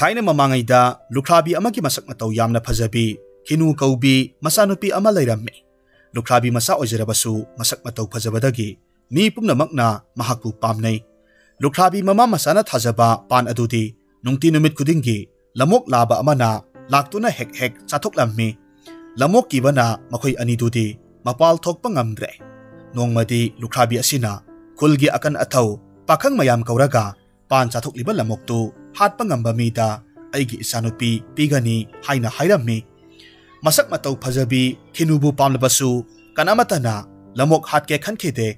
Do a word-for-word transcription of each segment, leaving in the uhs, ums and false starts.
ꯊꯥꯏꯅ ꯃꯃꯥꯡꯉꯩꯗ ꯂꯨꯈ꯭ꯔꯥꯕꯤ ꯑꯃꯒꯤ ꯃꯁꯛ ꯃꯇꯧ ꯌꯥꯝꯅ ꯐꯖꯕꯤ ꯈꯤꯅꯨ ꯀꯧꯕꯤ ꯃꯆꯥꯅꯨꯄꯤ ꯑꯃ ꯂꯩꯔꯝꯃꯤ꯫ ꯂꯨꯈ꯭ꯔꯥꯕꯤ ꯃꯆꯥ ꯑꯣꯏꯖꯔꯕꯁꯨ ꯃꯁꯛ ꯃꯇꯧ ꯐꯖꯕꯗꯒꯤ ꯃꯤ ꯄꯨꯝꯅꯃꯛꯅ ꯃꯍꯥꯛꯄꯨ ꯄꯥꯝꯅꯩ꯫ ꯂꯨꯈ꯭ꯔꯥꯕꯤ ꯃꯃꯥ ꯃꯆꯥꯅ ꯊꯥꯖꯕ ꯄꯥꯟ ꯑꯗꯨꯗꯤ ꯅꯨꯡꯇꯤ ꯅꯨꯃꯤꯠ ꯈꯨꯗꯤꯡꯒꯤ ꯂꯝꯑꯣꯛ ꯂꯥꯕ ꯑꯃꯅ ꯂꯥꯛꯇꯨꯅ ꯍꯦꯛ ꯍꯦꯛ ꯆꯥꯊꯣꯛꯂꯝꯃꯤ꯫ ꯂꯝꯑꯣꯛ ꯀꯤꯕꯅ ꯃꯈꯣꯏ ꯑꯅꯤꯗꯨꯗꯤ ꯃꯄꯥꯜ ꯊꯣꯛꯄ ꯉꯝꯗ꯭ꯔꯦ꯫ ꯅꯣꯡꯃꯗꯤ ꯂꯨꯈ꯭ꯔꯥꯕꯤ ꯑꯁꯤꯅ ꯈꯨꯜꯒꯤ ꯑꯀꯟ ꯑꯊꯧ ꯄꯥꯈꯪ ꯃꯌꯥꯝ ꯀꯧꯔꯒ ꯄꯥꯟ ꯆꯥꯊꯣꯛꯂꯤꯕ ꯂꯝꯑꯣꯛꯇꯨ ꯍꯥꯠꯄ ꯉꯝꯕ ꯃꯤꯗ ꯑꯩꯒꯤ ꯏꯆꯥꯅꯨꯄꯤ ꯄꯤꯒꯅꯤ ꯍꯥꯏꯅ ꯍꯥꯏꯔꯝꯃꯤ꯫ ꯃꯁꯛ ꯃꯇꯧ ꯐꯖꯕꯤ ꯈꯤꯅꯨꯕꯨ ꯄꯥꯝꯂꯕꯁꯨ ꯀꯅꯥꯃꯠꯇꯅ ꯂꯝꯑꯣꯛ ꯍꯥꯠꯀꯦ ꯈꯟꯈꯤꯗꯦ꯫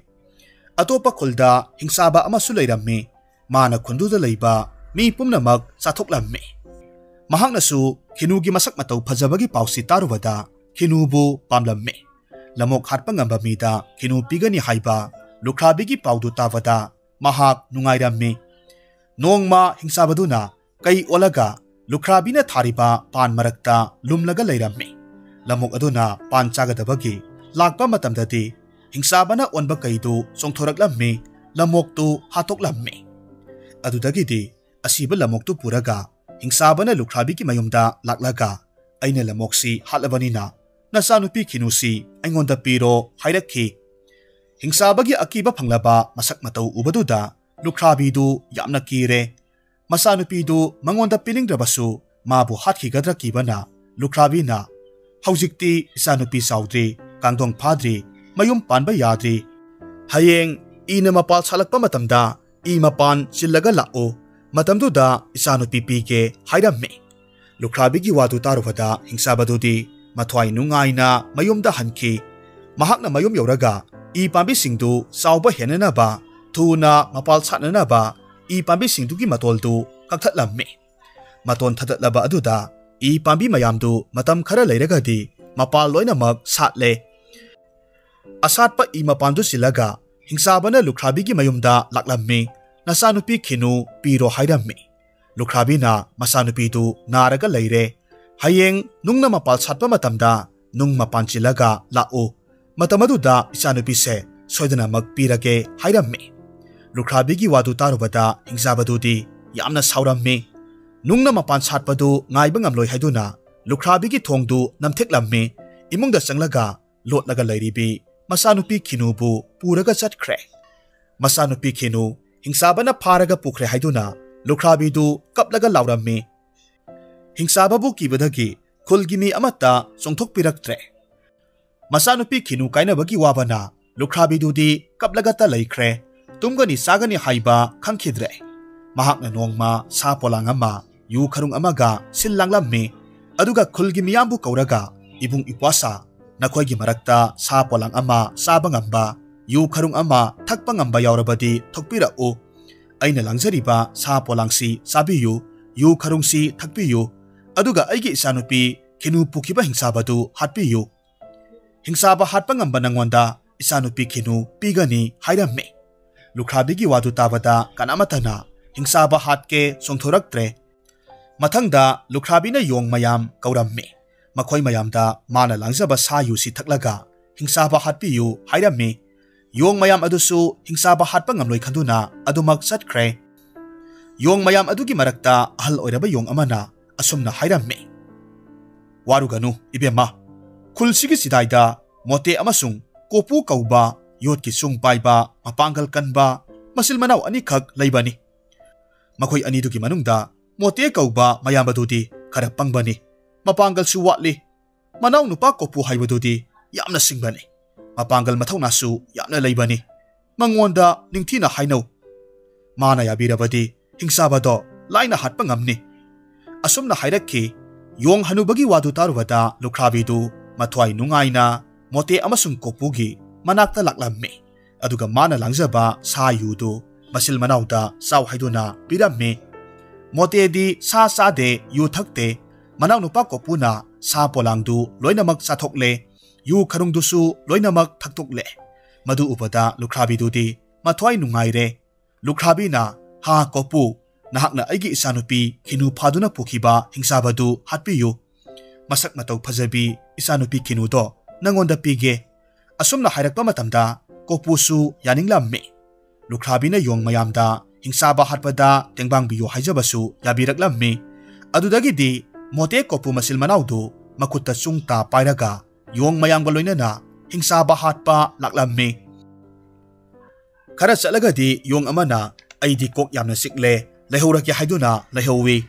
ꯑꯇꯣꯞꯄ ꯈꯨꯜꯗ ꯍꯤꯡꯆꯥꯕ ꯑꯃꯁꯨ ꯂꯩꯔꯝꯃꯤ꯫ ꯃꯥꯅ ꯈꯨꯟꯗꯨꯗ ꯂꯩꯕ ꯃꯤ ꯄꯨꯝꯅꯃꯛ ꯆꯥꯊꯣꯛꯂꯝꯃꯤ꯫ ꯃꯍꯥꯛꯅꯁꯨ ꯈꯤꯅꯨꯒꯤ ꯃꯁꯛ ꯃꯇꯧ ꯐꯖꯕꯒꯤ ꯄꯥꯎꯁꯤ ꯇꯥꯔꯨꯕꯗ ꯈꯤꯅꯨꯕꯨ ꯄꯥꯝꯂꯝꯃꯤ꯫ ꯂꯝꯑꯣꯛ ꯍꯥꯠꯄ ꯉꯝꯕ ꯃꯤꯗ ꯈꯤꯅꯨ ꯄꯤꯒꯅꯤ ꯍꯥꯏꯕ ꯂꯨꯈ꯭ꯔꯥꯕꯤꯒꯤ ꯄꯥꯎꯗꯨ ꯇꯥꯕꯗ ꯃꯍꯥꯛ ꯅꯨꯡꯉꯥꯏꯔꯝꯃꯤ꯫ ꯅꯣꯡꯃ ꯍꯤꯡꯆꯥꯕꯗꯨꯅ ꯀꯩ ꯑꯣꯜꯂꯒ ꯂꯨꯈ꯭ꯔꯥꯕꯤꯅ ꯊꯥꯔꯤꯕ ꯄꯥꯟ ꯃꯔꯛꯇ ꯂꯨꯝꯂꯒ ꯂꯩꯔꯝꯃꯤ꯫ ꯂꯝꯑꯣꯛ ꯑꯗꯨꯅ ꯄꯥꯟ ꯆꯥꯒꯗꯕꯒꯤ ꯂꯥꯛꯄ ꯃꯇꯝꯗꯗꯤ ꯍꯤꯡꯆꯥꯕꯅ ꯑꯣꯟꯕ ꯀꯩꯗꯨ ꯆꯣꯡꯊꯣꯔꯛꯂꯝꯃꯤ꯫ ꯂꯝꯑꯣꯛꯇꯨ ꯍꯥꯠꯇꯣꯛꯂꯝꯃꯤ꯫ ꯑꯗꯨꯗꯒꯤꯗꯤ ꯑꯁꯤꯕ ꯂꯝꯑꯣꯛꯇꯨ ꯄꯨꯔꯒ ꯍꯤꯡꯆꯥꯕꯅ ꯂꯨꯈ꯭ꯔꯥꯕꯤꯒꯤ ꯃꯌꯨꯝꯗ ꯂꯥꯛꯂꯒ, "ꯑꯩꯅ ꯂꯝꯑꯣꯛꯁꯤ ꯍꯥꯠꯂꯕꯅꯤꯅ ꯅꯆꯥꯅꯨꯄꯤ ꯈꯤꯅꯨꯁꯤ ꯑꯩꯉꯣꯟꯗ ꯄꯤꯔꯣ" ꯍꯥꯏꯔꯛꯈꯤ꯫ ꯍꯤꯡꯆꯥꯕꯒꯤ ꯑꯀꯤꯕ ꯐꯪꯂꯕ ꯃꯁꯛ ꯃꯇꯧ ꯎꯕꯗꯨꯗ ꯂꯨꯈ꯭ꯔꯥꯕꯤꯗꯨ ꯌꯥꯝꯅ ꯀꯤꯔꯦ꯫ ꯃꯆꯥꯅꯨꯄꯤꯗꯨ ꯃꯉꯣꯟꯗ ꯄꯤꯅꯤꯡꯗ꯭ꯔꯕꯁꯨ ꯃꯥꯕꯨ ꯍꯥꯠꯈꯤꯒꯗ꯭ꯔꯥ ꯀꯤꯕꯅ ꯂꯨꯈ꯭ꯔꯥꯕꯤꯅ, "ꯍꯧꯖꯤꯛꯇꯤ ꯏꯆꯥꯅꯨꯄꯤ ꯆꯥꯎꯗ꯭ꯔꯤ, ꯀꯥꯡꯗꯣꯡ ꯐꯥꯗ꯭ꯔꯤ, ꯃꯌꯨꯝ ꯄꯥꯟꯕ ꯌꯥꯗ꯭ꯔꯤ꯫ ꯍꯌꯦꯡ ꯏꯅ ꯃꯄꯥꯜ ꯁꯥꯠꯂꯛꯄ ꯃꯇꯝꯗ ꯏ ꯃꯄꯥꯟ ꯆꯤꯜꯂꯒ ꯂꯥꯛꯎ, ꯃꯇꯝꯗꯨꯗ ꯏꯆꯥꯅꯨꯄꯤ ꯄꯤꯒꯦ" ꯍꯥꯏꯔꯝꯃꯤ꯫ ꯂꯨꯈ꯭ꯔꯥꯕꯤꯒꯤ ꯋꯥꯗꯨ ꯇꯥꯔꯨꯕꯗ ꯍꯤꯡꯆꯥꯕꯗꯨꯗꯤ ꯃꯊ꯭ꯋꯥꯏ ꯅꯨꯡꯉꯥꯏꯅ ꯃꯌꯨꯝꯗ ꯍꯟꯈꯤ꯫ ꯃꯍꯥꯛꯅ ꯃꯌꯨꯝ ꯌꯧꯔꯒ ꯏ ꯄꯥꯝꯕꯤꯁꯤꯡꯗꯨ ꯆꯥꯎꯕ ꯍꯦꯟꯅꯅꯕ, ꯊꯨꯅ ꯃꯄꯥꯜ ꯁꯥꯠꯅꯅꯕ ꯏ ꯄꯥꯝꯕꯤꯁꯤꯡꯗꯨꯒꯤ ꯃꯇꯣꯜꯗꯨ ꯀꯛꯊꯠꯂꯝꯃꯤ꯫ ꯃꯇꯣꯟ ꯊꯥꯗꯠꯂꯕ ꯑꯗꯨꯗ ꯏ ꯄꯥꯝꯕꯤ ꯃꯌꯥꯝꯗꯨ ꯃꯇꯝ ꯈꯔ ꯂꯩꯔꯒꯗꯤ ꯃꯄꯥꯜ ꯂꯣꯏꯅꯃꯛ ꯁꯥꯠꯂꯦ꯫ ꯑꯁꯥꯠꯄ ꯏ ꯃꯄꯥꯟꯗꯨ ꯆꯤꯜꯂꯒ ꯍꯤꯡꯆꯥꯕꯅ ꯂꯨꯈ꯭ꯔꯥꯕꯤꯒꯤ ꯃꯌꯨꯝꯗ ꯂꯥꯛꯂꯝꯃꯤ꯫ "ꯅꯆꯥꯅꯨꯄꯤ ꯈꯤꯅꯨ ꯄꯤꯔꯣ" ꯍꯥꯏꯔꯝꯃꯤ꯫ ꯂꯨꯈ꯭ꯔꯥꯕꯤꯅ ꯃꯆꯥꯅꯨꯄꯤꯗꯨ ꯅꯥꯔꯒ ꯂꯩꯔꯦ꯫ "ꯍꯌꯦꯡ ꯅꯨꯡꯅ ꯃꯄꯥꯜ ꯁꯥꯠꯄ ꯃꯇꯝꯗ ꯅꯨꯡ ꯃꯄꯥꯟ ꯆꯤꯜꯂꯒ ꯂꯥꯛꯎ꯫ ꯃꯇꯝ ꯑꯗꯨꯗ ꯏꯆꯥꯅꯨꯄꯤꯁꯦ ꯁꯣꯏꯗꯅꯃꯛ ꯄꯤꯔꯒꯦ" ꯍꯥꯏꯔꯝꯃꯤ꯫ ꯂꯨꯈ꯭ꯔꯥꯕꯤꯒꯤ ꯋꯥꯗꯨ ꯇꯥꯔꯨꯕꯗ ꯍꯤꯡꯆꯥꯕꯗꯨꯗꯤ ꯌꯥꯝꯅ ꯁꯥꯎꯔꯝꯃꯤ꯫ ꯅꯨꯡꯅ ꯃꯄꯥꯟ ꯁꯥꯠꯄꯗꯨ ꯉꯥꯏꯕ ꯉꯝꯂꯣꯏ ꯍꯥꯏꯗꯨꯅ ꯂꯨꯈ꯭ꯔꯥꯕꯤꯒꯤ ꯊꯣꯡꯗꯨ ꯅꯝꯊꯦꯛꯂꯝꯃꯤ꯫ ꯏꯃꯨꯡꯗ ꯆꯪꯂꯒ ꯂꯣꯠꯂꯒ ꯂꯩꯔꯤꯕꯤ ꯃꯆꯥꯅꯨꯄꯤ ꯈꯤꯅꯨꯕꯨ ꯄꯨꯔꯒ ꯆꯠꯈ꯭ꯔꯦ꯫ ꯃꯆꯥꯅꯨꯄꯤ ꯈꯤꯅꯨ ꯍꯤꯡꯆꯥꯕꯅ ꯐꯥꯔꯒ ꯄꯨꯈ꯭ꯔꯦ ꯍꯥꯏꯗꯨꯅ ꯂꯨꯈ꯭ꯔꯥꯕꯤꯗꯨ ꯀꯞꯂꯒ ꯂꯥꯎꯔꯝꯃꯤ꯫ ꯍꯤꯡꯆꯥꯕꯕꯨ ꯀꯤꯕꯗꯒꯤ ꯈꯨꯜꯒꯤ ꯃꯤ ꯑꯃꯠꯇ ꯆꯣꯡꯊꯣꯛꯄꯤꯔꯛꯇ꯭ꯔꯦ꯫ ꯃꯆꯥꯅꯨꯄꯤ ꯈꯤꯅꯨ ꯀꯥꯏꯅꯕꯒꯤ ꯋꯥꯕꯅ ꯂꯨꯈ꯭ꯔꯥꯕꯤꯗꯨꯗꯤ ꯀꯞꯂꯒꯇ ꯂꯩꯈ꯭ꯔꯦ꯫ ꯇꯨꯝꯒꯅꯤ ꯆꯥꯒꯅꯤ ꯍꯥꯏꯕ ꯈꯪꯈꯤꯗ꯭ꯔꯦ꯫ ꯃꯍꯥꯛꯅ ꯅꯣꯡꯃ ꯁꯥ ꯄꯣꯂꯥꯡ ꯑꯃ, ꯌꯨ ꯈꯔꯨꯡ ꯑꯃꯒ ꯁꯤꯜ ꯂꯥꯡꯂꯝꯃꯤ꯫ ꯑꯗꯨꯒ ꯈꯨꯜꯒꯤ ꯃꯤꯌꯥꯝꯕꯨ ꯀꯧꯔꯒ, "ꯏꯕꯨꯡ ꯏꯄ꯭ꯋꯥꯁꯥ, ꯅꯈꯣꯏꯒꯤ ꯃꯔꯛꯇ ꯁꯥ ꯄꯣꯂꯥꯡ ꯑꯃ ꯆꯥꯕ ꯉꯝꯕ, ꯌꯨ ꯈꯔꯨꯡ ꯑꯃ ꯊꯛꯄ ꯉꯝꯕ ꯌꯥꯎꯔꯕꯗꯤ ꯊꯣꯛꯄꯤꯔꯛꯎ꯫ ꯑꯩꯅ ꯂꯥꯡꯖꯔꯤꯕ ꯁꯥ ꯄꯣꯂꯥꯡꯁꯤ ꯆꯥꯕꯤꯌꯨ, ꯌꯨ ꯈꯔꯨꯡꯁꯤ ꯊꯛꯄꯤꯌꯨ, ꯑꯗꯨꯒ ꯑꯩꯒꯤ ꯏꯆꯥꯅꯨꯄꯤ ꯈꯤꯅꯨ ꯄꯨꯈꯤꯕ ꯍꯤꯡꯆꯥꯕꯗꯨ ꯍꯥꯠꯄꯤꯌꯨ꯫ ꯍꯤꯡꯆꯥꯕ ꯍꯥꯠꯄ ꯉꯝꯕ ꯅꯪꯉꯣꯟꯗ ꯏꯆꯥꯅꯨꯄꯤ ꯈꯤꯅꯨ ꯄꯤꯒꯅꯤ" ꯍꯥꯏꯔꯝꯃꯤ꯫ ꯂꯨꯈ꯭ꯔꯥꯕꯤꯒꯤ ꯋꯥꯗꯨ ꯇꯥꯕꯗ ꯀꯅꯥꯃꯠꯇꯅ ꯍꯤꯡꯆꯥꯕ ꯍꯥꯠꯀꯦ ꯆꯣꯡꯊꯣꯔꯛꯇ꯭ꯔꯦ꯫ ꯃꯊꯪꯗ ꯂꯨꯈ꯭ꯔꯥꯕꯤꯅ ꯌꯣꯡ ꯃꯌꯥꯝ ꯀꯧꯔꯝꯃꯤ꯫ ꯃꯈꯣꯏ ꯃꯌꯥꯝꯗ ꯃꯥꯅ ꯂꯥꯡꯖꯕ ꯁꯥ ꯌꯨꯁꯤ ꯊꯛꯂꯒ ꯍꯤꯡꯆꯥꯕ ꯍꯥꯠꯄꯤꯌꯨ ꯍꯥꯏꯔꯝꯃꯤ꯫ ꯌꯣꯡ ꯃꯌꯥꯝ ꯑꯗꯨꯁꯨ ꯍꯤꯡꯆꯥꯕ ꯍꯥꯠꯄ ꯉꯝꯂꯣꯏ ꯈꯟꯗꯨꯅ ꯑꯗꯨꯃꯛ ꯆꯠꯈ꯭ꯔꯦ꯫ ꯌꯣꯡ ꯃꯌꯥꯝ ꯑꯗꯨꯒꯤ ꯃꯔꯛꯇ ꯑꯍꯜ ꯑꯣꯏꯔꯕ ꯌꯣꯡ ꯑꯃꯅ ꯑꯁꯨꯝꯅ ꯍꯥꯏꯔꯝꯃꯤ, "ꯋꯥꯔꯨꯒꯅꯨ ꯏꯕꯦꯝꯃ, ꯈꯨꯜꯁꯤꯒꯤ ꯆꯤꯗꯥꯏꯗ ꯃꯣꯇꯦ ꯑꯃꯁꯨꯡ ꯀꯣꯄꯨ ꯀꯧꯕ ꯌꯣꯠꯀꯤ ꯆꯨꯡ ꯄꯥꯏꯕ ꯃꯄꯥꯡꯒꯜ ꯀꯟꯕ ꯃꯆꯤꯜ ꯃꯅꯥꯎ ꯑꯅꯤꯈꯛ ꯂꯩꯕꯅꯤ꯫ ꯃꯈꯣꯏ ꯑꯅꯤꯗꯨꯒꯤ ꯃꯅꯨꯡꯗ ꯃꯣꯇꯦ ꯀꯧꯕ ꯃꯌꯥꯝꯕꯗꯨꯗꯤ ꯈꯔ ꯄꯪꯕꯅꯤ, ꯃꯄꯥꯡꯒꯜꯁꯨ ꯋꯥꯠꯂꯤ꯫ ꯃꯅꯥꯎ ꯅꯨꯄꯥ ꯀꯣꯄꯨ ꯍꯥꯏꯕꯗꯨꯗꯤ ꯌꯥꯝꯅ ꯁꯤꯡꯕꯅꯤ, ꯃꯄꯥꯡꯒꯜ ꯃꯊꯧꯅꯥꯁꯨ ꯌꯥꯝꯅ ꯂꯩꯕꯅꯤ꯫ ꯃꯉꯣꯟꯗ ꯅꯤꯡꯊꯤꯅ ꯍꯥꯏꯅꯧ꯫ ꯃꯥꯅ ꯌꯥꯕꯤꯔꯕꯗꯤ ꯍꯤꯡꯆꯥꯕꯗꯣ ꯂꯥꯏꯅ ꯍꯥꯠꯄ ꯉꯝꯅꯤ"꯫ ꯑꯁꯨꯝꯅ ꯍꯥꯏꯔꯛꯈꯤ꯫ ꯌꯣꯡ ꯍꯅꯨꯕꯒꯤ ꯋꯥꯗꯨ ꯇꯥꯔꯨꯕꯗ ꯂꯨꯈ꯭ꯔꯥꯕꯤꯗꯨ ꯃꯊ꯭ꯋꯥꯏ ꯅꯨꯡꯉꯥꯏꯅ ꯃꯣꯇꯦ ꯑꯃꯁꯨꯡ ꯀꯣꯄꯨꯒꯤ ꯃꯅꯥꯛꯇ ꯂꯥꯛꯂꯝꯃꯤ꯫ ꯑꯗꯨꯒ ꯃꯥꯅ ꯂꯥꯡꯖꯕ ꯁꯥ ꯌꯨꯗꯨ ꯃꯆꯤꯜ ꯃꯅꯥꯎꯗ ꯆꯥꯎ ꯍꯥꯏꯗꯨꯅ ꯄꯤꯔꯝꯃꯤ꯫ ꯃꯣꯇꯦꯗꯤ ꯁꯥ ꯆꯥꯗꯦ, ꯌꯨ ꯊꯛꯇꯦ꯫ ꯃꯅꯥꯎꯅꯨꯄꯥ ꯀꯣꯄꯨꯅ ꯁꯥ ꯄꯣꯂꯥꯡꯗꯨ ꯂꯣꯏꯅꯃꯛ ꯆꯥꯊꯣꯛꯂꯦ꯫ ꯌꯨ ꯈꯔꯨꯡꯗꯨꯁꯨ ꯂꯣꯏꯅꯃꯛ ꯊꯛꯇꯣꯛꯂꯦ꯫ ꯃꯗꯨ ꯎꯕꯗ ꯂꯨꯈ꯭ꯔꯥꯕꯤꯗꯨꯗꯤ ꯃꯊ꯭ꯋꯥꯏ ꯅꯨꯡꯉꯥꯏꯔꯦ꯫ ꯂꯨꯈ꯭ꯔꯥꯕꯤꯅ, "ꯍꯥ ꯀꯣꯄꯨ, ꯅꯍꯥꯛꯅ ꯑꯩꯒꯤ ꯏꯆꯥꯅꯨꯄꯤ ꯈꯤꯅꯨ ꯐꯥꯗꯨꯅ ꯄꯨꯈꯤꯕ ꯍꯤꯡꯆꯥꯕꯗꯨ ꯍꯥꯠꯄꯤꯌꯨ꯫ ꯃꯁꯛ ꯃꯇꯧ ꯐꯖꯕꯤ ꯏꯆꯥꯅꯨꯄꯤ ꯈꯤꯅꯨꯗꯣ ꯅꯪꯉꯣꯟꯗ ꯄꯤꯒꯦ"꯫ ꯑꯁꯨꯝꯅ ꯍꯥꯏꯔꯛꯄ ꯃꯇꯝꯗ ꯀꯣꯄꯨꯁꯨ ꯌꯥꯅꯤꯡꯂꯝꯃꯤ꯫ ꯂꯨꯈ꯭ꯔꯥꯕꯤꯅ ꯌꯣꯡ ꯃꯌꯥꯝꯗ ꯍꯤꯡꯆꯥꯕ ꯍꯥꯠꯄꯗ ꯇꯦꯡꯕꯥꯡꯕꯤꯌꯨ ꯍꯥꯏꯖꯕꯁꯨ ꯌꯥꯕꯤꯔꯛꯂꯝꯃꯤ꯫ ꯑꯗꯨꯗꯒꯤꯗꯤ ꯃꯣꯇꯦ ꯀꯣꯄꯨ ꯃꯆꯤꯜ ꯃꯅꯥꯎꯗꯨ ꯃꯈꯨꯠꯇ ꯆꯨꯡ ꯇꯥ ꯄꯥꯏꯔꯒ ꯌꯣꯡ ꯃꯌꯥꯝꯒ ꯂꯣꯏꯅꯅ ꯍꯤꯡꯆꯥꯕ ꯍꯥꯠꯄ ꯂꯥꯛꯂꯝꯃꯤ꯫ ꯈꯔ ꯆꯠꯂꯒꯗꯤ ꯌꯣꯡ ꯑꯃꯅ "ꯑꯩꯗꯤ ꯀꯣꯛ ꯌꯥꯝꯅ ꯆꯤꯛꯂꯦ, ꯂꯩꯍꯧꯔꯒꯦ" ꯍꯥꯏꯗꯨꯅ ꯂꯩꯍꯧꯋꯤ꯫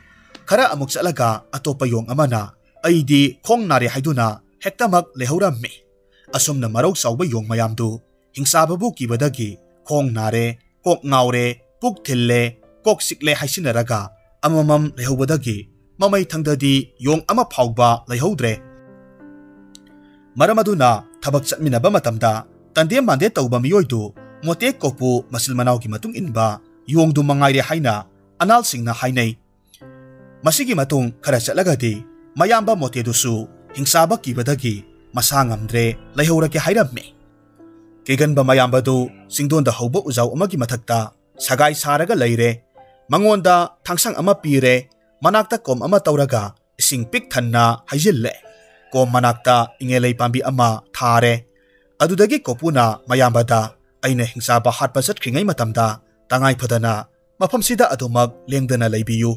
ꯈꯔ ꯑꯃꯨꯛ ꯆꯠꯂꯒ ꯑꯇꯣꯞꯄ ꯌꯣꯡ ꯑꯃꯅ "ꯑꯩꯗꯤ ꯈꯣꯡ ꯅꯥꯔꯦ" ꯍꯥꯏꯗꯨꯅ ꯍꯦꯛꯇꯃꯛ ꯂꯩꯍꯧꯔꯝꯃꯤ꯫ ꯑꯁꯨꯝꯅ ꯃꯔꯧ ꯆꯥꯎꯕ ꯌꯣꯡ ꯃꯌꯥꯝꯗꯨ ꯍꯤꯡꯆꯥꯕꯕꯨ ꯀꯤꯕꯗꯒꯤ ꯈꯣꯡ ꯅꯥꯔꯦ, ꯀꯣꯛ ꯉꯥꯎꯔꯦ, ꯄꯨꯛ ꯊꯤꯜꯂꯦ, ꯀꯣꯛ ꯆꯤꯛꯂꯦ ꯍꯥꯏꯁꯤꯟꯅꯔꯒ ꯑꯃꯃꯝ ꯂꯩꯍꯧꯕꯗꯒꯤ ꯃꯃꯩ ꯊꯪꯗꯗꯤ ꯌꯣꯡ ꯑꯃ ꯐꯥꯎꯕ ꯂꯩꯍꯧꯗ꯭ꯔꯦ꯫ ꯃꯔꯝ ꯑꯗꯨꯅ ꯊꯕꯛ ꯆꯠꯃꯤꯟꯅꯕ ꯃꯇꯝꯗ ꯇꯟꯗꯦ ꯃꯥꯟꯗꯦ ꯇꯧꯕ ꯃꯤꯑꯣꯏꯗꯨ ꯃꯣꯇꯦꯛ ꯀꯣꯄꯨ ꯃꯆꯤꯜ ꯃꯅꯥꯎꯒꯤ ꯃꯇꯨꯡ ꯏꯟꯕ ꯌꯣꯡꯗꯨ ꯃꯉꯥꯏꯔꯦ ꯍꯥꯏꯅ ꯑꯅꯥꯜꯁꯤꯡꯅ ꯍꯥꯏꯅꯩ꯫ ꯃꯁꯤꯒꯤ ꯃꯇꯨꯡ ꯈꯔ ꯆꯠꯂꯒꯗꯤ ꯃꯌꯥꯝꯕ ꯃꯣꯇꯦꯗꯨꯁꯨ ꯍꯤꯡꯆꯥꯕ ꯀꯤꯕꯗꯒꯤ ꯃꯁꯥ ꯉꯝꯗ꯭ꯔꯦ, ꯂꯩꯍꯧꯔꯒꯦ ꯍꯥꯏꯔꯝꯃꯤ꯫ ꯀꯤꯒꯟꯕ ꯃꯌꯥꯝꯕꯗꯨ ꯆꯤꯡꯗꯣꯟꯗ ꯍꯧꯕ ꯎꯖꯥꯎ ꯑꯃꯒꯤ ꯃꯊꯛꯇ ꯁꯒꯥꯏ ꯁꯥꯔꯒ ꯂꯩꯔꯦ꯫ ꯃꯉꯣꯟꯗ ꯊꯥꯡꯁꯪ ꯑꯃ ꯄꯤꯔꯦ꯫ ꯃꯅꯥꯛꯇ ꯀꯣꯝ ꯑꯃ ꯇꯧꯔꯒ ꯏꯁꯤꯡ ꯄꯤꯛ ꯊꯟꯅ ꯍꯩꯖꯤꯜꯂꯦ꯫ ꯀꯣꯝ ꯃꯅꯥꯛꯇ ꯏꯉꯦꯂꯩ ꯄꯥꯝꯕꯤ ꯑꯃ ꯊꯥꯔꯦ꯫ ꯑꯗꯨꯗꯒꯤ ꯀꯣꯄꯨꯅ ꯃꯌꯥꯝꯕꯗ "ꯑꯩꯅ ꯍꯤꯡꯆꯥꯕ ꯍꯥꯠꯄ ꯆꯠꯈ꯭ꯔꯤꯉꯩ ꯃꯇꯝꯗ ꯇꯉꯥꯏ ꯐꯗꯅ ꯃꯐꯝꯁꯤꯗ ꯑꯗꯨꯃꯛ ꯂꯦꯡꯗꯅ ꯂꯩꯕꯤꯌꯨ꯫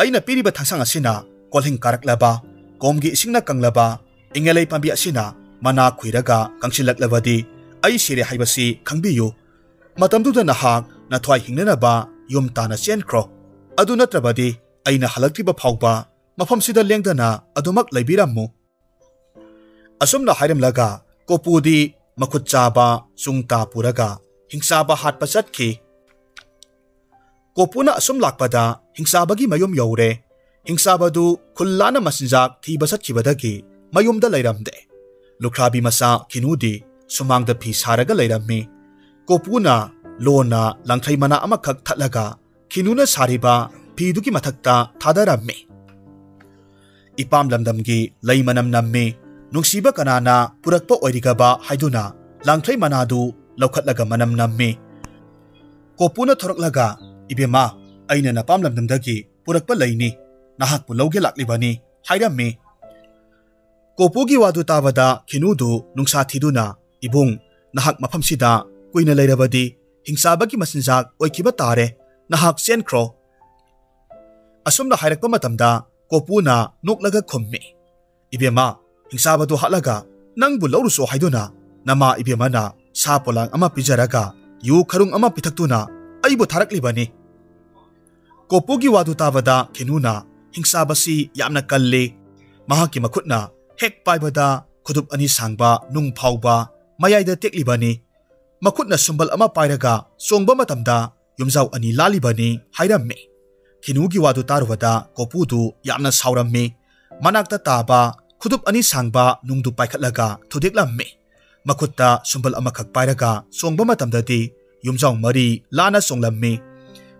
ꯑꯩꯅ ꯄꯤꯔꯤꯕ ꯊꯥꯡꯁꯥꯡ ꯑꯁꯤꯅ ꯀꯣꯜꯍꯤꯡ ꯀꯥꯔꯛꯂꯕ, ꯀꯣꯝꯒꯤ ꯏꯁꯤꯡꯅ ꯀꯪꯂꯕ, ꯏꯉꯦꯂꯩ ꯄꯥꯝꯕꯤ ꯑꯁꯤꯅ ꯃꯅꯥ ꯈꯨꯏꯔꯒ ꯀꯪꯁꯤꯜꯂꯛꯂꯕꯗꯤ ꯑꯩ ꯁꯤꯔꯦ ꯍꯥꯏꯕꯁꯤ ꯈꯪꯕꯤꯌꯨ꯫ ꯃꯇꯝꯗꯨꯗ ꯅꯍꯥꯛ ꯅꯊ꯭ꯋꯥꯏ ꯍꯤꯡꯅꯅꯕ ꯌꯨꯝ ꯇꯥꯅ ꯆꯦꯟꯈ꯭ꯔꯣ꯫ ꯑꯗꯨ ꯅꯠꯇ꯭ꯔꯕꯗꯤ ꯑꯩꯅ ꯍꯜꯂꯛꯇ꯭ꯔꯤꯕ ꯐꯥꯎꯕ ꯃꯐꯝꯁꯤꯗ ꯂꯦꯡꯗꯅ ꯑꯗꯨꯃꯛ ꯂꯩꯕꯤꯔꯝꯃꯨ"꯫ ꯑꯁꯨꯝꯅ ꯍꯥꯏꯔꯝꯂꯒ ꯀꯣꯄꯨꯗꯤ ꯃꯈꯨꯠ ꯆꯥꯕ ꯆꯨꯡ ꯇꯥ ꯄꯨꯔꯒ ꯍꯤꯡꯆꯥꯕ ꯍꯥꯠꯄ ꯆꯠꯈꯤ꯫ ꯀꯣꯄꯨꯅ ꯑꯁꯨꯝ ꯂꯥꯛꯄꯗ ꯍꯤꯡꯆꯥꯕꯒꯤ ꯃꯌꯨꯝ ꯌꯧꯔꯦ꯫ ꯍꯤꯡꯆꯥꯕꯗꯨ ꯈꯨꯜ ꯂꯥꯟꯅ ꯃꯆꯤꯟꯖꯥꯛ ꯊꯤꯕ ꯆꯠꯈꯤꯕꯗꯒꯤ ꯃꯌꯨꯝꯗ ꯂꯩꯔꯝꯗꯦ꯫ ꯂꯨꯈ꯭ꯔꯥꯕꯤ ꯃꯆꯥ ꯈꯤꯅꯨꯗꯤ ꯁꯨꯃꯥꯡꯗ ꯐꯤ ꯁꯥꯔꯒ ꯂꯩꯔꯝꯃꯤ꯫ ꯀꯣꯄꯨꯅ ꯂꯣꯟꯅ ꯂꯥꯡꯊ꯭ꯔꯩ ꯃꯅꯥ ꯑꯃꯈꯛ ꯊꯠꯂꯒ ꯈꯤꯅꯨꯅ ꯁꯥꯔꯤꯕ ꯐꯤꯗꯨꯒꯤ ꯃꯊꯛꯇ ꯊꯥꯗꯔꯝꯃꯤ꯫ "ꯏꯄꯥꯝ ꯂꯝꯗꯝꯒꯤ ꯂꯩ ꯃꯅꯝ ꯅꯝꯃꯤ, ꯅꯨꯡꯁꯤꯕ ꯀꯅꯥꯅ ꯄꯨꯔꯛꯄ ꯑꯣꯏꯔꯤꯒꯕ?" ꯍꯥꯏꯗꯨꯅ ꯂꯥꯡꯊ꯭ꯔꯩ ꯃꯅꯥꯗꯨ ꯂꯧꯈꯠꯂꯒ ꯃꯅꯝ ꯅꯝꯃꯤ꯫ ꯀꯣꯄꯨꯅ ꯊꯣꯔꯛꯂꯒ, "ꯏꯕꯦꯝꯃ, ꯑꯩꯅ ꯅꯄꯥꯝ ꯂꯝꯗꯝꯗꯒꯤ ꯄꯨꯔꯛꯄ ꯂꯩꯅꯤ, ꯅꯍꯥꯛꯄꯨ ꯂꯧꯒꯦ ꯂꯥꯛꯂꯤꯕꯅꯤ" ꯍꯥꯏꯔꯝꯃꯤ꯫ ꯀꯣꯄꯨꯒꯤ ꯋꯥꯗꯨ ꯇꯥꯕꯗ ꯈꯤꯅꯨꯗꯨ ꯅꯨꯡꯁꯥ ꯊꯤꯗꯨꯅ, "ꯏꯕꯨꯡ, ꯅꯍꯥꯛ ꯃꯐꯝꯁꯤꯗ ꯀꯨꯏꯅ ꯂꯩꯔꯕꯗꯤ ꯍꯤꯡꯆꯥꯕꯒꯤ ꯃꯆꯤꯟꯖꯥꯛ ꯑꯣꯏꯈꯤꯕ ꯇꯥꯔꯦ꯫ ꯅꯍꯥꯛ ꯆꯦꯟꯈ꯭ꯔꯣ꯫" ꯑꯁꯨꯝꯅ ꯍꯥꯏꯔꯛꯄ ꯃꯇꯝꯗ ꯀꯣꯄꯨꯅ ꯅꯣꯛꯂꯒ ꯈꯨꯝꯃꯤ, "ꯏꯕꯦꯝꯃ, ꯍꯤꯡꯆꯥꯕꯗꯨ ꯍꯥꯠꯂꯒ ꯅꯪꯕꯨ ꯂꯧꯔꯨꯆꯣ ꯍꯥꯏꯗꯨꯅ ꯅꯃꯥ ꯏꯕꯦꯝꯃꯅ ꯁꯥ ꯄꯣꯂꯥꯡ ꯑꯃ ꯄꯤꯖꯔꯒ ꯌꯨ ꯈꯔꯨꯡ ꯑꯃ ꯄꯤꯊꯛꯇꯨꯅ ꯑꯩꯕꯨ ꯊꯥꯔꯛꯂꯤꯕꯅꯤ꯫" ꯀꯣꯄꯨꯒꯤ ꯋꯥꯗꯨ ꯇꯥꯕꯗ ꯈꯤꯅꯨꯅ, "ꯍꯤꯡꯆꯥꯕꯁꯤ ꯌꯥꯝꯅ ꯀꯜꯂꯤ꯫ ꯃꯍꯥꯛꯀꯤ ꯃꯈꯨꯠꯅ ꯍꯦꯛ ꯄꯥꯏꯕꯗ ꯈꯨꯗꯨꯞ ꯑꯅꯤ ꯁꯥꯡꯕ ꯅꯨꯡ ꯐꯥꯎꯕ ꯃꯌꯥꯏꯗ ꯇꯦꯛꯂꯤꯕꯅꯤ꯫ ꯃꯈꯨꯠꯅ ꯁꯨꯝꯕꯜ ꯑꯃ ꯄꯥꯏꯔꯒ ꯆꯣꯡꯕ ꯃꯇꯝꯗ ꯌꯨꯝꯖꯥꯎ ꯑꯅꯤ ꯂꯥꯜꯂꯤꯕꯅꯤ" ꯍꯥꯏꯔꯝꯃꯤ꯫ ꯈꯤꯅꯨꯒꯤ ꯋꯥꯗꯨ ꯇꯥꯔꯨꯕꯗ ꯀꯣꯄꯨꯗꯨ ꯌꯥꯝꯅ ꯁꯥꯎꯔꯝꯃꯤ꯫ ꯃꯅꯥꯛꯇ ꯇꯥꯕ ꯈꯨꯗꯨꯞ ꯑꯅꯤ ꯁꯥꯡꯕ ꯅꯨꯡꯗꯨ ꯄꯥꯏꯈꯠꯂꯒ ꯊꯨꯗꯦꯛꯂꯝꯃꯤ꯫ ꯃꯈꯨꯠꯇ ꯁꯨꯝꯕꯜ ꯑꯃꯈꯛ ꯄꯥꯏꯔꯒ ꯆꯣꯡꯕ ꯃꯇꯝꯗꯗꯤ ꯌꯨꯝꯖꯥꯎ ꯃꯔꯤ ꯂꯥꯟꯅ ꯆꯣꯡꯂꯝꯃꯤ꯫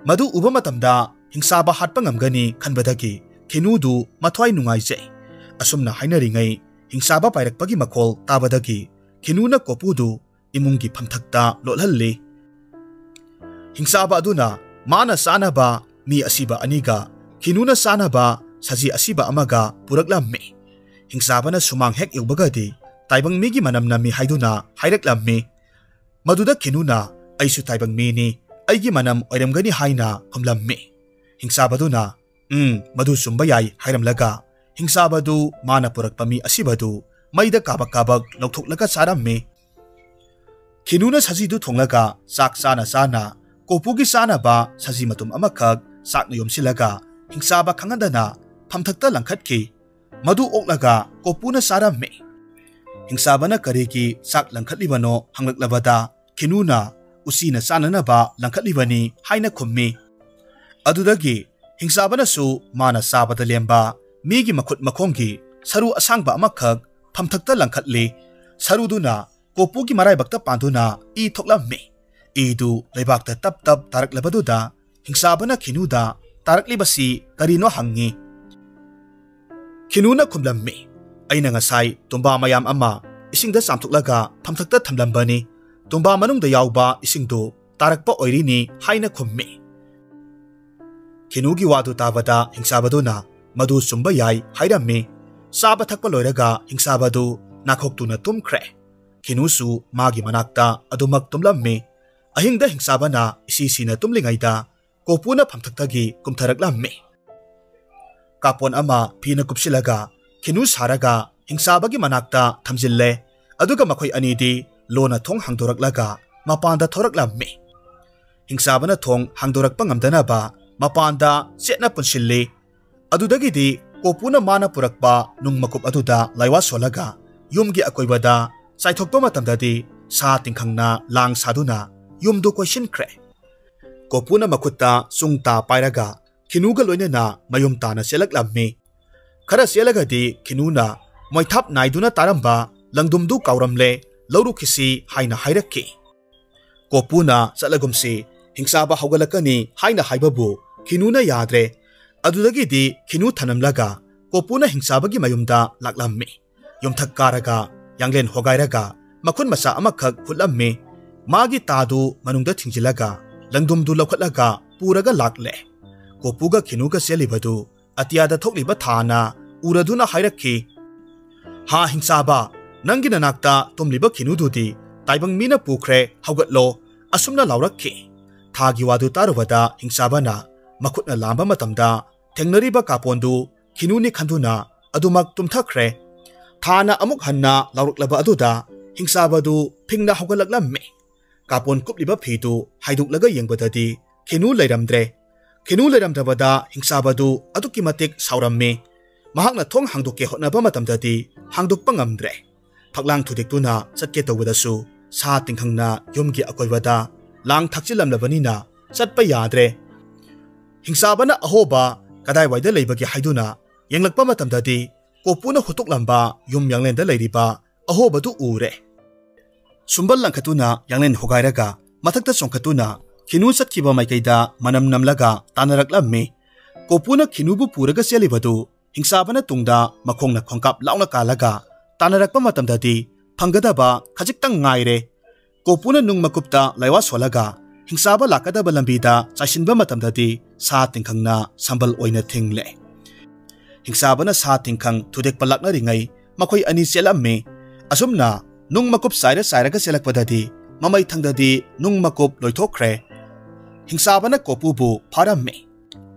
ꯃꯗꯨ ꯎꯕ ꯃꯇꯝꯗ ꯍꯤꯡꯆꯥꯕ ꯍꯥꯠꯄ ꯉꯝꯒꯅꯤ ꯈꯟꯕꯗꯒꯤ ꯈꯤꯅꯨꯗꯨ ꯃꯊ꯭ꯋꯥꯏ ꯅꯨꯡꯉꯥꯏꯖꯩ꯫ ꯑꯁꯨꯝꯅ ꯍꯥꯏꯅꯔꯤꯉꯩ ꯍꯤꯡꯆꯥꯕ ꯄꯥꯏꯔꯛꯄꯒꯤ ꯃꯈꯣꯜ ꯇꯥꯕꯗꯒꯤ ꯈꯤꯅꯨꯅ ꯀꯣꯄꯨꯗꯨ ꯏꯃꯨꯡꯒꯤ ꯐꯝꯊꯛꯇ ꯂꯣꯠꯍꯜꯂꯤ꯫ ꯍꯤꯡꯆꯥꯕ ꯑꯗꯨꯅ ꯃꯥꯅ ꯆꯥꯅꯕ ꯃꯤ ꯑꯁꯤꯕ ꯑꯅꯤꯒ ꯈꯤꯅꯨꯅ ꯆꯥꯅꯕ ꯁꯖꯤ ꯑꯁꯤꯕ ꯑꯃꯒ ꯄꯨꯔꯛꯂꯝꯃꯤ꯫ ꯍꯤꯡꯆꯥꯕꯅ ꯁꯨꯃꯥꯡ ꯍꯦꯛ ꯌꯧꯕꯒꯗꯤ ꯇꯥꯏꯕꯪ ꯃꯤꯒꯤ ꯃꯅꯝ ꯅꯝꯃꯤ ꯍꯥꯏꯗꯨꯅ ꯍꯥꯏꯔꯛꯂꯝꯃꯤ꯫ ꯃꯗꯨꯗ ꯈꯤꯅꯨꯅ, "ꯑꯩꯁꯨ ꯇꯥꯏꯕꯪ ꯃꯤꯅꯤ, ꯑꯩꯒꯤ ꯃꯅꯝ ꯑꯣꯏꯔꯝꯒꯅꯤ" ꯍꯥꯏꯅ ꯈꯨꯝꯂꯝꯃꯤ꯫ ꯍꯤꯡꯆꯥꯕꯗꯨꯅ, "ꯎꯝ, ꯃꯗꯨ ꯆꯨꯝꯕ ꯌꯥꯏ" ꯍꯥꯏꯔꯝꯂꯒ ꯍꯤꯡꯆꯥꯕꯗꯨ ꯃꯥꯅ ꯄꯨꯔꯛꯄ ꯃꯤ ꯑꯁꯤꯕꯗꯨ ꯃꯩꯗ ꯀꯥꯕꯛ ꯀꯥꯕꯛ ꯂꯧꯊꯣꯛꯂꯒ ꯆꯥꯔꯝꯃꯤ꯫ ꯈꯤꯅꯨꯅ ꯁꯖꯤꯗꯨ ꯊꯣꯡꯂꯒ ꯆꯥꯛ ꯆꯥꯅ ꯆꯥꯅ ꯀꯣꯄꯨꯒꯤ ꯆꯥꯅꯕ ꯁꯖꯤ ꯃꯇꯨꯝ ꯑꯃꯈꯛ ꯆꯥꯛꯅ ꯌꯣꯝꯁꯤꯜꯂꯒ ꯍꯤꯡꯆꯥꯕ ꯈꯪꯍꯟꯗꯅ ꯐꯝꯊꯛꯇ ꯂꯪꯈꯠꯈꯤ꯫ ꯃꯗꯨ ꯑꯣꯛꯂꯒ ꯀꯣꯄꯨꯅ ꯆꯥꯔꯝꯃꯤ꯫ ꯍꯤꯡꯆꯥꯕꯅ ꯀꯔꯤꯒꯤ ꯆꯥꯛ ꯂꯪꯈꯠꯂꯤꯕꯅꯣ ꯍꯪꯂꯛꯂꯕꯗ ꯈꯤꯅꯨꯅ "ꯎꯆꯤꯅ ꯆꯥꯅꯅꯕ ꯂꯪꯈꯠꯂꯤꯕꯅꯤ" ꯍꯥꯏꯅ ꯈꯨꯝꯃꯤ꯫ ꯑꯗꯨꯗꯒꯤ ꯍꯤꯡꯆꯥꯕꯅꯁꯨ ꯃꯥꯅ ꯆꯥꯕꯗ ꯂꯦꯝꯕ ꯃꯤꯒꯤ ꯃꯈꯨꯠ ꯃꯈꯣꯡꯒꯤ ꯁꯔꯨ ꯑꯁꯥꯡꯕ ꯑꯃꯈꯛ ꯐꯝꯊꯛꯇ ꯂꯪꯈꯠꯂꯤ꯫ ꯁꯔꯨꯗꯨꯅ ꯀꯣꯄꯨꯒꯤ ꯃꯔꯥꯏꯕꯛꯇ ꯄꯥꯟꯗꯨꯅ ꯏ ꯊꯣꯛꯂꯝꯃꯤ꯫ ꯏꯗꯨ ꯂꯩꯕꯥꯛꯇ ꯇꯞ ꯇꯞ ꯇꯥꯔꯛꯂꯕꯗꯨꯗ ꯍꯤꯡꯆꯥꯕꯅ ꯈꯤꯅꯨꯗ ꯇꯥꯔꯛꯂꯤꯕꯁꯤ ꯀꯔꯤꯅꯣ ꯍꯪꯉꯤ꯫ ꯈꯤꯅꯨꯅ ꯈꯨꯝꯂꯝꯃꯤ, "ꯑꯩꯅ ꯉꯁꯥꯏ ꯇꯨꯝꯕꯥ ꯃꯌꯥꯝ ꯑꯃ ꯏꯁꯤꯡꯗ ꯆꯥꯝꯊꯣꯛꯂꯒ ꯐꯝꯊꯛꯇ ꯊꯝꯂꯝꯕꯅꯤ꯫ ꯇꯨꯝꯕꯥ ꯃꯅꯨꯡꯗ ꯌꯥꯎꯕ ꯏꯁꯤꯡꯗꯨ ꯇꯥꯔꯛꯄ ꯑꯣꯏꯔꯤꯅꯤ" ꯍꯥꯏꯅ ꯈꯨꯝꯃꯤ꯫ ꯈꯤꯅꯨꯒꯤ ꯋꯥꯗꯨ ꯇꯥꯕꯗ ꯍꯤꯡꯆꯥꯕꯗꯨꯅ ꯃꯗꯨ ꯆꯨꯝꯕ ꯌꯥꯏ ꯍꯥꯏꯔꯝꯃꯤ꯫ ꯆꯥꯕ ꯊꯛꯄ ꯂꯣꯏꯔꯒ ꯍꯤꯡꯆꯥꯕꯗꯨ ꯅꯥꯈꯣꯛꯇꯨꯅ ꯇꯨꯝꯈ꯭ꯔꯦ꯫ ꯈꯤꯅꯨꯁꯨ ꯃꯥꯒꯤ ꯃꯅꯥꯛꯇ ꯑꯗꯨꯃꯛ ꯇꯨꯝꯂꯝꯃꯤ꯫ ꯑꯍꯤꯡꯗ ꯍꯤꯡꯆꯥꯕꯅ ꯏꯁꯤ ꯁꯤꯅ ꯇꯨꯝꯂꯤꯉꯩꯗ ꯀꯣꯄꯨꯅ ꯐꯝꯊꯛꯇꯒꯤ ꯀꯨꯝꯊꯔꯛꯂꯝꯃꯤ꯫ ꯀꯥꯄꯣꯟ ꯑꯃ ꯐꯤꯅ ꯀꯨꯞꯁꯤꯜꯂꯒ ꯈꯤꯅꯨ ꯁꯥꯔꯒ ꯍꯤꯡꯆꯥꯕꯒꯤ ꯃꯅꯥꯛꯇ ꯊꯝꯖꯤꯜꯂꯦ꯫ ꯑꯗꯨꯒ ꯃꯈꯣꯏ ꯑꯅꯤꯗꯤ ꯂꯣꯟꯅ ꯊꯣꯡ ꯍꯥꯡꯗꯣꯔꯛꯂꯒ ꯃꯄꯥꯟꯗ ꯊꯣꯔꯛꯂꯝꯃꯤ꯫ ꯍꯤꯡꯆꯥꯕꯅ ꯊꯣꯡ ꯍꯥꯡꯗꯣꯔꯛꯄ ꯉꯝꯗꯅꯕ ꯃꯄꯥꯟꯗ ꯆꯦꯠꯅ ꯄꯨꯟꯁꯤꯜꯂꯤ꯫ ꯑꯗꯨꯗꯒꯤꯗꯤ ꯀꯣꯄꯨꯅ ꯃꯥꯅ ꯄꯨꯔꯛꯄ ꯅꯨꯡ ꯃꯀꯨꯞ ꯑꯗꯨꯗ ꯂꯥꯏꯋꯥ ꯁꯣꯜꯂꯒ ꯌꯨꯝꯒꯤ ꯑꯀꯣꯏꯕꯗ ꯆꯥꯏꯊꯣꯛꯄ ꯃꯇꯝꯗꯗꯤ ꯁꯥ ꯇꯤꯡꯈꯪꯅ ꯂꯥꯡ ꯁꯥꯗꯨꯅ ꯌꯨꯝꯗꯨ ꯀꯣꯏꯁꯤꯟꯈ꯭ꯔꯦ꯫ ꯀꯣꯄꯨꯅ ꯃꯈꯨꯠꯇ ꯆꯨꯡ ꯇꯥ ꯄꯥꯏꯔꯒ ꯈꯤꯅꯨꯒ ꯂꯣꯏꯅꯅ ꯃꯌꯨꯝ ꯇꯥꯅ ꯆꯦꯜꯂꯛꯂꯝꯃꯤ꯫ ꯈꯔ ꯆꯦꯜꯂꯒꯗꯤ ꯈꯤꯅꯨꯅ ꯃꯣꯏꯊꯥꯞ ꯅꯥꯏꯗꯨꯅ ꯇꯥꯔꯝꯕ ꯂꯪꯗꯨꯝꯗꯨ ꯀꯥꯎꯔꯝꯂꯦ, ꯂꯧꯔꯨꯈꯤꯁꯤ ꯍꯥꯏꯅ ꯍꯥꯏꯔꯛꯈꯤ꯫ ꯀꯣꯄꯨꯅ ꯆꯠꯂꯒꯨꯝꯁꯤ, ꯍꯤꯡꯆꯥꯕ ꯍꯧꯒꯠꯂꯛꯀꯅꯤ ꯍꯥꯏꯅ ꯍꯥꯏꯕꯕꯨ ꯈꯤꯅꯨꯅ ꯌꯥꯗ꯭ꯔꯦ꯫ ꯑꯗꯨꯗꯒꯤꯗꯤ ꯈꯤꯅꯨ ꯊꯅꯝꯂꯒ ꯀꯣꯄꯨꯅ ꯍꯤꯡꯆꯥꯕꯒꯤ ꯃꯌꯨꯝꯗ ꯂꯥꯛꯂꯝꯃꯤ꯫ ꯌꯨꯝꯊꯛ ꯀꯥꯔꯒ ꯌꯥꯡꯂꯦꯟ ꯍꯣꯒꯥꯏꯔꯒ ꯃꯈꯨꯟ ꯃꯆꯥ ꯑꯃꯈꯛ ꯍꯨꯠꯂꯝꯃꯤ꯫ ꯃꯥꯒꯤ ꯇꯥꯗꯨ ꯃꯅꯨꯡꯗ ꯊꯤꯡꯖꯤꯜꯂꯒ ꯂꯪꯗꯨꯝꯗꯨ ꯂꯧꯈꯠꯂꯒ ꯄꯨꯔꯒ ꯂꯥꯛꯂꯦ꯫ ꯀꯣꯄꯨꯒ ꯈꯤꯅꯨꯒ ꯆꯦꯜꯂꯤꯕꯗꯨ ꯑꯇꯤꯌꯥꯗ ꯊꯣꯛꯂꯤꯕ ꯊꯥꯅ ꯎꯔꯗꯨꯅ ꯍꯥꯏꯔꯛꯈꯤ, "ꯍꯥ ꯍꯤꯡꯆꯥꯕ, ꯅꯪꯒꯤ ꯅꯅꯥꯛꯇ ꯇꯨꯝꯂꯤꯕ ꯈꯤꯅꯨꯗꯨꯗꯤ ꯇꯥꯏꯕꯪ ꯃꯤꯅ ꯄꯨꯈ꯭ꯔꯦ, ꯍꯧꯒꯠꯂꯣ," ꯑꯁꯨꯝꯅ ꯂꯥꯎꯔꯛꯈꯤ꯫ ꯊꯥꯒꯤ ꯋꯥꯗꯨ ꯇꯥꯔꯨꯕꯗ ꯍꯤꯡꯆꯥꯕꯅ ꯃꯈꯨꯠꯅ ꯂꯥꯝꯕ ꯃꯇꯝꯗ ꯊꯦꯡꯅꯔꯤꯕ ꯀꯥꯄꯣꯟꯗꯨ ꯈꯤꯅꯨꯅꯤ ꯈꯟꯗꯨꯅ ꯑꯗꯨꯃꯛ ꯇꯨꯝꯊꯈ꯭ꯔꯦ꯫ ꯊꯥꯅ ꯑꯃꯨꯛ ꯍꯟꯅ ꯂꯥꯎꯔꯛꯂꯕ ꯑꯗꯨꯗ ꯍꯤꯡꯆꯥꯕꯗꯨ ꯐꯤꯡꯅ ꯍꯧꯒꯠꯂꯛꯂꯝꯃꯤ꯫ ꯀꯥꯄꯣꯟ ꯀꯨꯞꯂꯤꯕ ꯐꯤꯗꯨ ꯍꯥꯏꯗꯣꯛꯂꯒ ꯌꯦꯡꯕꯗꯗꯤ ꯈꯤꯅꯨ ꯂꯩꯔꯝꯗ꯭ꯔꯦ꯫ ꯈꯤꯅꯨ ꯂꯩꯔꯝꯗ꯭ꯔꯕꯗ ꯍꯤꯡꯆꯥꯕꯗꯨ ꯑꯗꯨꯛꯀꯤ ꯃꯇꯤꯛ ꯁꯥꯎꯔꯝꯃꯤ꯫ ꯃꯍꯥꯛꯅ ꯊꯣꯡ ꯍꯥꯡꯗꯣꯛꯀꯦ ꯍꯣꯠꯅꯕ ꯃꯇꯝꯗꯗꯤ ꯍꯥꯡꯗꯣꯛꯄ ꯉꯝꯗ꯭ꯔꯦ꯫ ꯐꯛꯂꯥꯡ ꯊꯨꯗꯦꯛꯇꯨꯅ ꯆꯠꯀꯦ ꯇꯧꯕꯗꯁꯨ ꯁꯥ ꯇꯤꯡꯈꯪꯅ ꯌꯨꯝꯒꯤ ꯑꯀꯣꯏꯕꯗ ꯂꯥꯡ ꯊꯥꯛꯆꯤꯜꯂꯝꯂꯕꯅꯤꯅ ꯆꯠꯄ ꯌꯥꯗ꯭ꯔꯦ꯫ ꯍꯤꯡꯆꯥꯕꯅ ꯑꯍꯣꯕ ꯀꯗꯥꯏꯋꯥꯏꯗ ꯂꯩꯕꯒꯦ ꯍꯥꯏꯗꯨꯅ ꯌꯦꯡꯂꯛꯄ ꯃꯇꯝꯗꯗꯤ ꯀꯣꯄꯨꯅ ꯍꯨꯠꯇꯣꯛꯂꯝꯕ ꯌꯨꯝ ꯌꯥꯡꯂꯦꯟꯗ ꯂꯩꯔꯤꯕ ꯑꯍꯣꯕꯗꯨ ꯎꯔꯦ꯫ ꯁꯨꯝꯕꯜ ꯂꯪꯈꯠꯇꯨꯅ ꯌꯥꯡꯂꯦꯟ ꯍꯣꯒꯥꯏꯔꯒ ꯃꯊꯛꯇ ꯆꯣꯡꯈꯠꯇꯨꯅ ꯈꯤꯅꯨ ꯆꯠꯈꯤꯕ ꯃꯥꯏꯀꯩꯗ ꯃꯅꯝ ꯅꯝꯂꯒ ꯇꯥꯟꯅꯔꯛꯂꯝꯃꯤ꯫ ꯀꯣꯄꯨꯅ ꯈꯤꯅꯨꯕꯨ ꯄꯨꯔꯒ ꯆꯦꯜꯂꯤꯕꯗꯨ ꯍꯤꯡꯆꯥꯕꯅ ꯇꯨꯡꯗ ꯃꯈꯣꯡꯅ ꯈꯣꯡꯀꯥꯞ ꯂꯥꯎꯅ ꯀꯥꯜꯂꯒ ꯇꯥꯟꯅꯔꯛꯄ ꯃꯇꯝꯗꯗꯤ ꯐꯪꯒꯗꯕ ꯈꯖꯤꯛꯇꯪ ꯉꯥꯏꯔꯦ꯫ ꯀꯣꯄꯨꯅ ꯅꯨꯡ ꯃꯀꯨꯞꯇ ꯂꯥꯏꯋꯥ ꯁꯣꯜꯂꯒ ꯍꯤꯡꯆꯥꯕ ꯂꯥꯛꯀꯗꯕ ꯂꯝꯕꯤꯗ ꯆꯥꯏꯁꯤꯟꯕ ꯃꯇꯝꯗꯗꯤ ꯁꯥ ꯇꯤꯡꯈꯪꯅ ꯁꯝꯕꯜ ꯑꯣꯏꯅ ꯊꯤꯡꯂꯦ꯫ ꯍꯤꯡꯆꯥꯕꯅ ꯁꯥ ꯇꯤꯡꯈꯪ ꯊꯨꯗꯦꯛꯄ ꯂꯥꯛꯅꯔꯤꯉꯩ ꯃꯈꯣꯏ ꯑꯅꯤ ꯆꯦꯜꯂꯝꯃꯤ꯫ ꯑꯁꯨꯝꯅ ꯅꯨꯡ ꯃꯀꯨꯞ ꯆꯥꯏꯔ ꯆꯥꯏꯔꯒ ꯆꯦꯜꯂꯛꯄꯗꯗꯤ ꯃꯃꯩ ꯊꯪꯗꯗꯤ ꯅꯨꯡ ꯃꯀꯨꯞ ꯂꯣꯏꯊꯣꯛꯈ꯭ꯔꯦ꯫ ꯍꯤꯡꯆꯥꯕꯅ ꯀꯣꯄꯨꯕꯨ ꯐꯥꯔꯝꯃꯤ꯫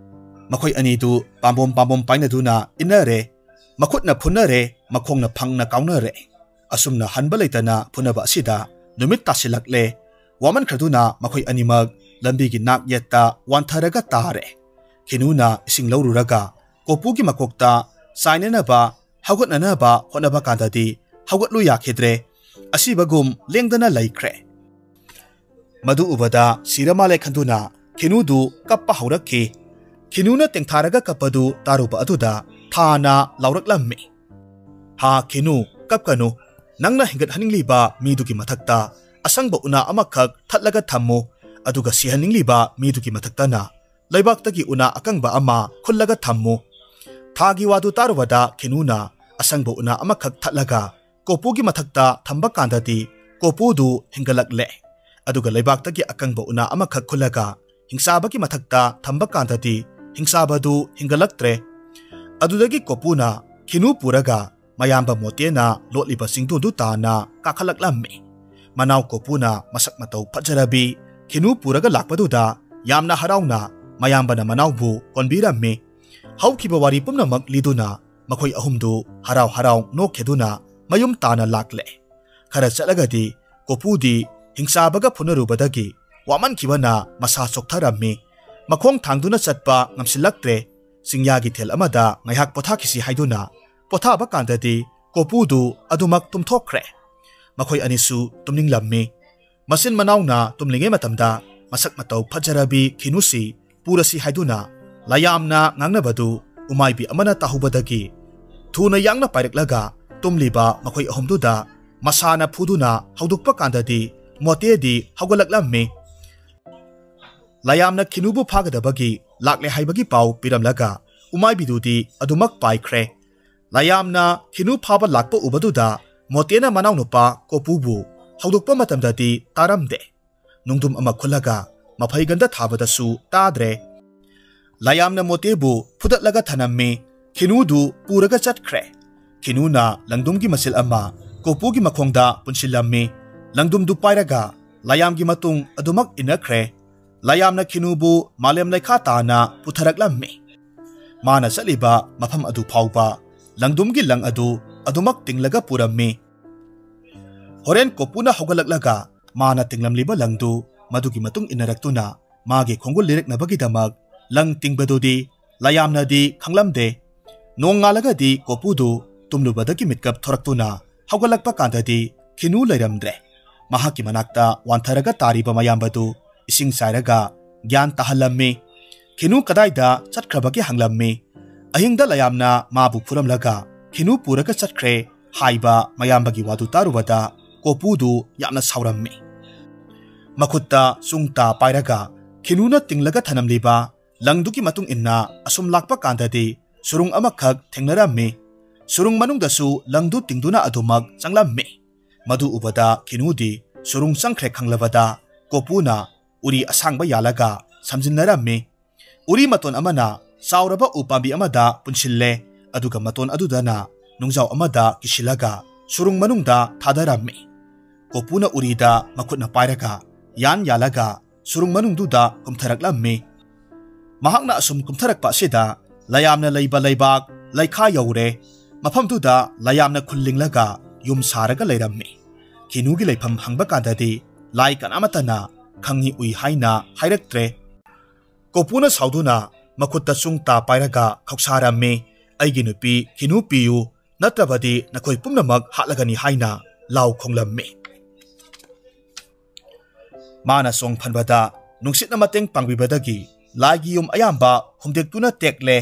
ꯃꯈꯣꯏ ꯑꯅꯤꯗꯨ ꯄꯥꯝꯕꯣꯝ ꯄꯥꯝꯕꯣꯝ ꯄꯥꯏꯅꯗꯨꯅ ꯏꯟꯅꯔꯦ꯫ ꯃꯈꯨꯠꯅ ꯐꯨꯟꯅꯔꯦ, ꯃꯈꯣꯡꯅ ꯐꯪꯅ ꯀꯥꯎꯅꯔꯦ꯫ ꯑꯁꯨꯝꯅ ꯍꯟꯕ ꯂꯩꯇꯅ ꯐꯨꯅꯕ ꯑꯁꯤꯗ ꯅꯨꯃꯤꯠ ꯇꯥꯁꯤꯜꯂꯛꯂꯦ꯫ ꯋꯥꯃꯟꯈ꯭ꯔꯗꯨꯅ ꯃꯈꯣꯏ ꯑꯅꯤꯃꯛ ꯂꯝꯕꯤꯒꯤ ꯅꯥꯛ ꯌꯦꯠꯇ ꯋꯥꯟꯊꯔꯒ ꯇꯥꯔꯦ꯫ ꯈꯤꯅꯨꯅ ꯏꯁꯤꯡ ꯂꯧꯔꯨꯔꯒ ꯀꯣꯄꯨꯒꯤ ꯃꯀꯣꯛꯇ ꯆꯥꯏꯅꯅꯕ, ꯍꯧꯒꯠꯅꯅꯕ ꯍꯣꯠꯅꯕ ꯀꯥꯟꯗꯗꯤ ꯍꯧꯒꯠꯂꯨ ꯌꯥꯈꯤꯗ꯭ꯔꯦ꯫ ꯑꯁꯤꯕꯒꯨꯝ ꯂꯦꯡꯗꯅ ꯂꯩꯈ꯭ꯔꯦ꯫ ꯃꯗꯨ ꯎꯕꯗ ꯁꯤꯔ ꯃꯥꯜꯂꯦ ꯈꯟꯗꯨꯅ ꯈꯤꯅꯨꯗꯨ ꯀꯞꯄ ꯍꯧꯔꯛꯈꯤ꯫ ꯈꯤꯅꯨꯅ ꯇꯦꯡꯊꯥꯔꯒ ꯀꯞꯄꯗꯨ ꯇꯥꯔꯨꯕ ꯑꯗꯨꯗ ꯊꯥꯅ ꯂꯥꯎꯔꯛꯂꯝꯃꯤ꯫ "ꯍꯥ ꯈꯤꯅꯨ, ꯀꯞꯀꯅꯨ꯫ ꯅꯪꯅ ꯍꯤꯡꯒꯠꯍꯟꯅꯤꯡꯂꯤꯕ ꯃꯤꯗꯨꯒꯤ ꯃꯊꯛꯇ ꯑꯁꯪꯕ ꯎꯅꯥ ꯑꯃꯈꯛ ꯊꯠꯂꯒ ꯊꯝꯃꯨ, ꯑꯗꯨꯒ ꯁꯤꯍꯟꯅꯤꯡꯂꯤꯕ ꯃꯤꯗꯨꯒꯤ ꯃꯊꯛꯇꯅ ꯂꯩꯕꯥꯛꯇꯒꯤ ꯎꯅꯥ ꯑꯀꯪꯕ ꯑꯃ ꯈꯨꯜꯂꯒ ꯊꯝꯃꯨ"꯫ ꯊꯥꯒꯤ ꯋꯥꯗꯨ ꯇꯥꯔꯨꯕꯗ ꯈꯤꯅꯨꯅ ꯑꯁꯪꯕ ꯎꯅꯥ ꯑꯃꯈꯛ ꯊꯠꯂꯒ ꯀꯣꯄꯨꯒꯤ ꯃꯊꯛꯇ ꯊꯝꯕ ꯀꯥꯟꯗꯗꯤ ꯀꯣꯄꯨꯗꯨ ꯍꯤꯡꯒꯠꯂꯛꯂꯦ꯫ ꯑꯗꯨꯒ ꯂꯩꯕꯥꯛꯇꯒꯤ ꯑꯀꯪꯕ ꯎꯅꯥ ꯑꯃꯈꯛ ꯈꯨꯜꯂꯒ ꯍꯤꯡꯆꯥꯕꯒꯤ ꯃꯊꯛꯇ ꯊꯝꯕ ꯀꯥꯟꯗꯗꯤ ꯍꯤꯡꯆꯥꯕꯗꯨ ꯍꯤꯡꯒꯠꯂꯛꯇ꯭ꯔꯦ꯫ ꯑꯗꯨꯗꯒꯤ ꯀꯣꯄꯨꯅ ꯈꯤꯅꯨ ꯄꯨꯔꯒ ꯃꯌꯥꯝꯕ ꯃꯣꯇꯦꯅ ꯂꯣꯠꯂꯤꯕ ꯆꯤꯡꯗꯣꯟꯗꯨ ꯇꯥꯟꯅ ꯀꯥꯈꯠꯂꯛꯂꯝꯃꯤ꯫ ꯃꯅꯥꯎ ꯀꯣꯄꯨꯅ ꯃꯁꯛ ꯃꯇꯧ ꯐꯖꯔꯕꯤ ꯈꯤꯅꯨ ꯄꯨꯔꯒ ꯂꯥꯛꯄꯗꯨꯗ ꯌꯥꯝꯅ ꯍꯔꯥꯎꯅ ꯃꯌꯥꯝꯕꯅ ꯃꯅꯥꯎꯕꯨ ꯀꯣꯟꯕꯤꯔꯝꯃꯤ꯫ ꯍꯧꯈꯤꯕ ꯋꯥꯔꯤ ꯄꯨꯝꯅꯃꯛ ꯂꯤꯗꯨꯅ ꯃꯈꯣꯏ ꯑꯍꯨꯝꯗꯨ ꯍꯔꯥꯎ ꯍꯔꯥꯎ ꯅꯣꯛꯈꯤꯗꯨꯅ ꯃꯌꯨꯝ ꯇꯥꯅ ꯂꯥꯛꯂꯦ꯫ ꯈꯔ ꯆꯠꯂꯒꯗꯤ ꯀꯣꯄꯨꯗꯤ ꯍꯤꯡꯆꯥꯕꯒ ꯐꯨꯅꯔꯨꯕꯗꯒꯤ ꯋꯥꯃꯟꯈꯤꯕꯅ ꯃꯁꯥ ꯆꯣꯛꯊꯔꯝꯃꯤ꯫ ꯃꯈꯣꯡ ꯊꯥꯡꯗꯨꯅ ꯆꯠꯄ ꯉꯝꯁꯤꯜꯂꯛꯇ꯭ꯔꯦ꯫ ꯆꯤꯡꯌꯥꯒꯤ ꯊꯦꯜ ꯑꯃꯗ ꯉꯥꯏꯍꯥꯛ ꯄꯣꯊꯥꯈꯤꯁꯤ ꯍꯥꯏꯗꯨꯅ ꯄꯣꯊꯥꯕ ꯀꯥꯟꯗꯗꯤ ꯀꯣꯄꯨꯗꯨ ꯑꯗꯨꯃꯛ ꯇꯨꯝꯊꯣꯛꯈ꯭ꯔꯦ꯫ ꯃꯈꯣꯏ ꯑꯅꯤꯁꯨ ꯇꯨꯝꯅꯤꯡꯂꯝꯃꯤ꯫ ꯃꯆꯤꯟ ꯃꯅꯥꯎꯅ ꯇꯨꯝꯂꯤꯉꯩ ꯃꯇꯝꯗ ꯃꯁꯛ ꯃꯇꯧ ꯐꯖꯔꯕꯤ ꯈꯤꯅꯨꯁꯤ ꯄꯨꯔꯁꯤ ꯍꯥꯏꯗꯨꯅ ꯂꯌꯥꯝꯅ ꯉꯥꯡꯅꯕꯗꯨ ꯎꯃꯥꯏꯕꯤ ꯑꯃꯅ ꯇꯥꯍꯧꯕꯗꯒꯤ ꯊꯨꯅ ꯌꯥꯡꯅ ꯄꯥꯏꯔꯛꯂꯒ ꯇꯨꯝꯂꯤꯕ ꯃꯈꯣꯏ ꯑꯍꯨꯝꯗꯨꯗ ꯃꯁꯥꯅ ꯐꯨꯗꯨꯅ ꯍꯧꯗꯣꯛꯄ ꯀꯥꯟꯗꯗꯤ ꯃꯣꯇꯦꯗꯤ ꯍꯧꯒꯠꯂꯛꯂꯝꯃꯤ꯫ ꯂꯌꯥꯝꯅ ꯈꯤꯅꯨꯕꯨ ꯐꯥꯒꯗꯕꯒꯤ ꯂꯥꯛꯂꯦ ꯍꯥꯏꯕꯒꯤ ꯄꯥꯎ ꯄꯤꯔꯝꯂꯒ ꯎꯃꯥꯏꯕꯤꯗꯨꯗꯤ ꯑꯗꯨꯃꯛ ꯄꯥꯏꯈ꯭ꯔꯦ꯫ ꯂꯌꯥꯝꯅ ꯈꯤꯅꯨ ꯐꯥꯕ ꯂꯥꯛꯄ ꯎꯕꯗꯨꯗ ꯃꯣꯇꯦꯅ ꯃꯅꯥꯎꯅꯨꯄꯥ ꯀꯣꯄꯨꯕꯨ ꯍꯧꯗꯣꯛꯄ ꯃꯇꯝꯗꯗꯤ ꯇꯥꯔꯝꯗꯦ꯫ ꯅꯨꯡꯗꯨꯝ ꯑꯃ ꯈꯨꯜꯂꯒ ꯃꯐꯩꯒꯟꯗ ꯊꯥꯕꯗꯁꯨ ꯇꯥꯗ꯭ꯔꯦ꯫ ꯂꯌꯥꯝꯅ ꯃꯣꯇꯦꯕꯨ ꯐꯨꯗꯠꯂꯒ ꯊꯅꯝꯃꯤ꯫ ꯈꯤꯅꯨꯗꯨ ꯄꯨꯔꯒ ꯆꯠꯈ꯭ꯔꯦ꯫ ꯈꯤꯅꯨꯅ ꯂꯪꯗꯨꯝꯒꯤ ꯃꯆꯤꯜ ꯑꯃ ꯀꯣꯄꯨꯒꯤ ꯃꯈꯣꯡꯗ ꯄꯨꯟꯁꯤꯜꯂꯝꯃꯤ꯫ ꯂꯪꯗꯨꯝꯗꯨ ꯄꯥꯏꯔꯒ ꯂꯥꯌꯥꯝꯒꯤ ꯃꯇꯨꯡ ꯑꯗꯨꯃꯛ ꯏꯟꯅꯈ꯭ꯔꯦ꯫ ꯂꯥꯌꯥꯝꯅ ꯈꯤꯅꯨꯕꯨ ꯃꯥꯂꯦꯝ ꯂꯩꯈꯥ ꯇꯥꯅ ꯄꯨꯊꯔꯛꯂꯝꯃꯤ꯫ ꯃꯥꯅ ꯆꯠꯂꯤꯕ ꯃꯐꯝ ꯑꯗꯨ ꯐꯥꯎꯕ ꯂꯪꯗꯨꯝꯒꯤ ꯂꯪ ꯑꯗꯨ ꯑꯗꯨꯃꯛ ꯇꯤꯡꯂꯒ ꯄꯨꯔꯝꯃꯤ꯫ ꯍꯣꯔꯦꯟ ꯀꯣꯄꯨꯅ ꯍꯧꯒꯠꯂꯛꯂꯒ ꯃꯥꯅ ꯇꯤꯡꯂꯝꯂꯤꯕ ꯂꯪꯗꯨ ꯃꯗꯨꯒꯤ ꯃꯇꯨꯡ ꯏꯟꯅꯔꯛꯇꯨꯅ ꯃꯥꯒꯤ ꯈꯣꯡꯒꯨꯜ ꯂꯤꯔꯛꯅꯕꯒꯤꯗꯃꯛ ꯂꯪ ꯇꯤꯡꯕꯗꯨꯗꯤ ꯂꯥꯌꯥꯝꯅꯗꯤ ꯈꯪꯂꯝꯗꯦ꯫ ꯅꯣꯡꯉꯥꯜꯂꯒꯗꯤ ꯀꯣꯄꯨꯗꯨ ꯇꯨꯝꯂꯨꯕꯗꯒꯤ ꯃꯤꯠꯀꯞ ꯊꯣꯔꯛꯇꯨꯅ ꯍꯧꯒꯠꯂꯛꯄ ꯀꯥꯟꯗꯗꯤ ꯈꯤꯅꯨ ꯂꯩꯔꯝꯗ꯭ꯔꯦ꯫ ꯃꯍꯥꯛꯀꯤ ꯃꯅꯥꯛꯇ ꯋꯥꯟꯊꯔꯒ ꯇꯥꯔꯤꯕ ꯃꯌꯥꯝꯕꯗꯨ ꯏꯁꯤꯡ ꯆꯥꯏꯔꯒ ꯒ꯭ꯌꯥꯟ ꯇꯥꯍꯜꯂꯝꯃꯤ꯫ ꯈꯤꯅꯨ ꯀꯗꯥꯏꯗ ꯆꯠꯈ꯭ꯔꯕꯒꯦ ꯍꯪꯂꯝꯃꯤ꯫ ꯑꯍꯤꯡꯗ ꯂꯥꯌꯥꯝꯅ ꯃꯥꯕꯨ ꯐꯨꯔꯝꯂꯒ ꯈꯤꯅꯨ ꯄꯨꯔꯒ ꯆꯠꯈ꯭ꯔꯦ ꯍꯥꯏꯕ ꯃꯌꯥꯝꯕꯒꯤ ꯋꯥꯗꯨ ꯇꯥꯔꯨꯕꯗ ꯀꯣꯄꯨꯗꯨ ꯌꯥꯝꯅ ꯁꯥꯎꯔꯝꯃꯤ꯫ ꯃꯈꯨꯠꯇ ꯆꯨꯡꯇꯥ ꯄꯥꯏꯔꯒ ꯈꯤꯅꯨꯅ ꯇꯤꯡꯂꯒ ꯊꯅꯝꯂꯤꯕ ꯂꯪꯗꯨꯒꯤ ꯃꯇꯨꯡ ꯏꯟꯅ ꯑꯁꯨꯝ ꯂꯥꯛꯄ ꯀꯥꯟꯗꯗꯤ ꯁꯨꯔꯨꯡ ꯑꯃꯈꯛ ꯊꯦꯡꯅꯔꯝꯃꯤ꯫ ꯁꯨꯔꯨꯡ ꯃꯅꯨꯡꯗꯁꯨ ꯂꯪꯗꯨ ꯇꯤꯡꯗꯨꯅ ꯑꯗꯨꯃꯛ ꯆꯪꯂꯝꯃꯤ꯫ ꯃꯗꯨ ꯎꯕꯗ ꯈꯤꯅꯨꯗꯤ ꯁꯨꯔꯨꯡ ꯆꯪꯈ꯭ꯔꯦ ꯈꯪꯂꯕꯗ ꯀꯣꯄꯨꯅ ꯎꯔꯤ ꯑꯁꯥꯡꯕ ꯌꯥꯜꯂꯒ ꯁꯝꯖꯤꯟꯅꯔꯝꯃꯤ꯫ ꯎꯔꯤ ꯃꯇꯣꯟ ꯑꯃꯅ ꯆꯥꯎꯔꯕ ꯎ ꯄꯥꯝꯕꯤ ꯑꯃꯗ ꯄꯨꯟꯁꯤꯜꯂꯦ, ꯑꯗꯨꯒ ꯃꯇꯣꯟ ꯑꯗꯨꯗꯅ ꯅꯨꯡꯖꯥꯎ ꯑꯃꯗ ꯀꯤꯁꯤꯜꯂꯒ ꯁꯨꯔꯨꯡ ꯃꯅꯨꯡꯗ ꯊꯥꯗꯔꯝꯃꯤ꯫ ꯀꯣꯄꯨꯅ ꯎꯔꯤꯗ ꯃꯈꯨꯠꯅ ꯄꯥꯏꯔꯒ ꯌꯥꯟ ꯌꯥꯜꯂꯒ ꯁꯨꯔꯨꯡ ꯃꯅꯨꯡꯗꯨꯗ ꯀꯨꯝꯊꯔꯛꯂꯝꯃꯤ꯫ ꯃꯍꯥꯛꯅ ꯑꯁꯨꯝ ꯀꯨꯝꯊꯔꯛꯄ ꯑꯁꯤꯗ ꯂꯥꯌꯥꯝꯅ ꯂꯩꯕ ꯂꯩꯕꯥꯛ ꯂꯩꯈꯥ ꯌꯧꯔꯦ꯫ ꯃꯐꯝꯗꯨꯗ ꯂꯥꯌꯥꯝꯅ ꯈꯨꯜ ꯂꯤꯡꯂꯒ ꯌꯨꯝ ꯁꯥꯔꯒ ꯂꯩꯔꯝꯃꯤ꯫ ꯈꯤꯅꯨꯒꯤ ꯂꯩꯐꯝ ꯍꯪꯕ ꯀꯥꯟꯗꯗꯤ ꯂꯥꯏ ꯀꯅꯥꯃꯠꯇꯅ ꯈꯪꯏ ꯎꯏ ꯍꯥꯏꯅ ꯍꯥꯏꯔꯛꯇ꯭ꯔꯦ꯫ ꯀꯣꯄꯨꯅ ꯁꯥꯎꯗꯨꯅ ꯃꯈꯨꯠꯇ ꯆꯨꯡꯇꯥ ꯄꯥꯏꯔꯒ ꯈꯧꯁꯥꯔꯝꯃꯤ, "ꯑꯩꯒꯤ ꯅꯨꯄꯤ ꯈꯤꯅꯨ ꯄꯤꯌꯨ, ꯅꯠꯇ꯭ꯔꯕꯗꯤ ꯅꯈꯣꯏ ꯄꯨꯝꯅꯃꯛ ꯍꯥꯠꯂꯒꯅꯤ" ꯍꯥꯏꯅ ꯂꯥꯎ ꯈꯣꯡꯂꯝꯃꯤ꯫ ꯃꯥꯅ ꯆꯣꯡ ꯐꯟꯕꯗ ꯅꯨꯡꯁꯤꯠꯅ ꯃꯇꯦꯡ ꯄꯥꯡꯕꯤꯕꯗꯒꯤ ꯂꯥꯏꯒꯤ ꯌꯨꯝ ꯑꯌꯥꯝꯕ ꯍꯨꯝꯗꯦꯛꯇꯨꯅ ꯇꯦꯛꯂꯦ꯫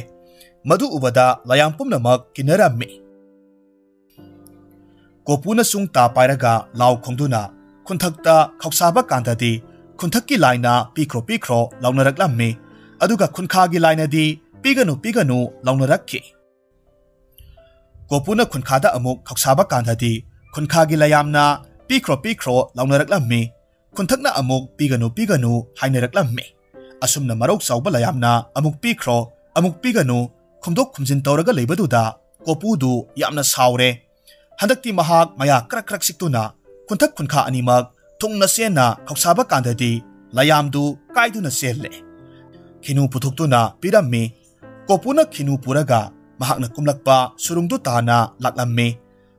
ꯃꯗꯨ ꯎꯕꯗ ꯂꯥꯌꯥꯝ ꯄꯨꯝꯅꯃꯛ ꯀꯤꯟꯅꯔꯝꯃꯤ꯫ ꯀꯣꯄꯨꯅ ꯆꯨꯡ ꯇꯥ ꯄꯥꯏꯔꯒ ꯂꯥꯎ ꯈꯣꯡꯗꯨꯅ ꯈꯨꯟꯊꯛꯇ ꯈꯧꯁꯥꯕ ꯀꯥꯟꯗꯗꯤ ꯈꯨꯟꯊꯛꯀꯤ ꯂꯥꯏꯅ "ꯄꯤꯈ꯭ꯔꯣ, ꯄꯤꯈ꯭ꯔꯣ" ꯂꯥꯎꯅꯔꯛꯂꯝꯃꯤ, ꯑꯗꯨꯒ ꯈꯨꯟꯈꯥꯒꯤ ꯂꯥꯏꯅꯗꯤ "ꯄꯤꯒꯅꯨ, ꯄꯤꯒꯅꯨ" ꯂꯥꯎꯅꯔꯛꯈꯤ꯫ ꯀꯣꯄꯨꯅ ꯈꯨꯟꯈꯥꯗ ꯑꯃꯨꯛ ꯈꯧꯁꯥꯕ ꯀꯥꯟꯗꯗꯤ ꯈꯨꯟꯈꯥꯒꯤ ꯂꯥꯌꯥꯝꯅ "ꯄꯤꯈ꯭ꯔꯣ, ꯄꯤꯈ꯭ꯔꯣ" ꯂꯥꯎꯅꯔꯛꯂꯝꯃꯤ꯫ ꯈꯨꯟꯊꯛꯅ ꯑꯃꯨꯛ "ꯄꯤꯒꯅꯨ, ꯄꯤꯒꯅꯨ" ꯍꯥꯏꯅꯔꯛꯂꯝꯃꯤ꯫ ꯑꯁꯨꯝꯅ ꯃꯔꯧ ꯆꯥꯎꯕ ꯂꯥꯌꯥꯝꯅ "ꯑꯃꯨꯛ ꯄꯤꯈ꯭ꯔꯣ, ꯑꯃꯨꯛ ꯄꯤꯒꯅꯨ" ꯈꯨꯝꯗꯣꯛ ꯈꯨꯝꯖꯤꯟ ꯇꯧꯔꯒ ꯂꯩꯕꯗꯨꯗ ꯀꯣꯄꯨꯗꯨ ꯌꯥꯝꯅ ꯁꯥꯎꯔꯦ꯫ ꯍꯟꯗꯛꯇꯤ ꯃꯍꯥꯛ ꯃꯌꯥ ꯀ꯭ꯔꯛ ꯀ꯭ꯔꯛ ꯁꯤꯛꯇꯨꯅ ꯈꯨꯟꯊꯛ ꯈꯨꯟꯈꯥ ꯑꯅꯤꯃꯛ ꯊꯨꯡꯅ ꯆꯦꯟꯅ ꯈꯧꯁꯥꯕ ꯀꯥꯟꯗꯗꯤ ꯂꯌꯥꯝꯗꯨ ꯀꯥꯏꯗꯨꯅ ꯆꯦꯜꯂꯦ꯫ ꯈꯤꯅꯨ ꯄꯨꯊꯣꯛꯇꯨꯅ ꯄꯤꯔꯝꯃꯤ꯫ ꯀꯣꯄꯨꯅ ꯈꯤꯅꯨ ꯄꯨꯔꯒ ꯃꯍꯥꯛꯅ ꯀꯨꯝꯂꯛꯄ ꯁꯨꯔꯨꯡꯗꯨ ꯇꯥꯅ ꯂꯥꯛꯂꯝꯃꯤ꯫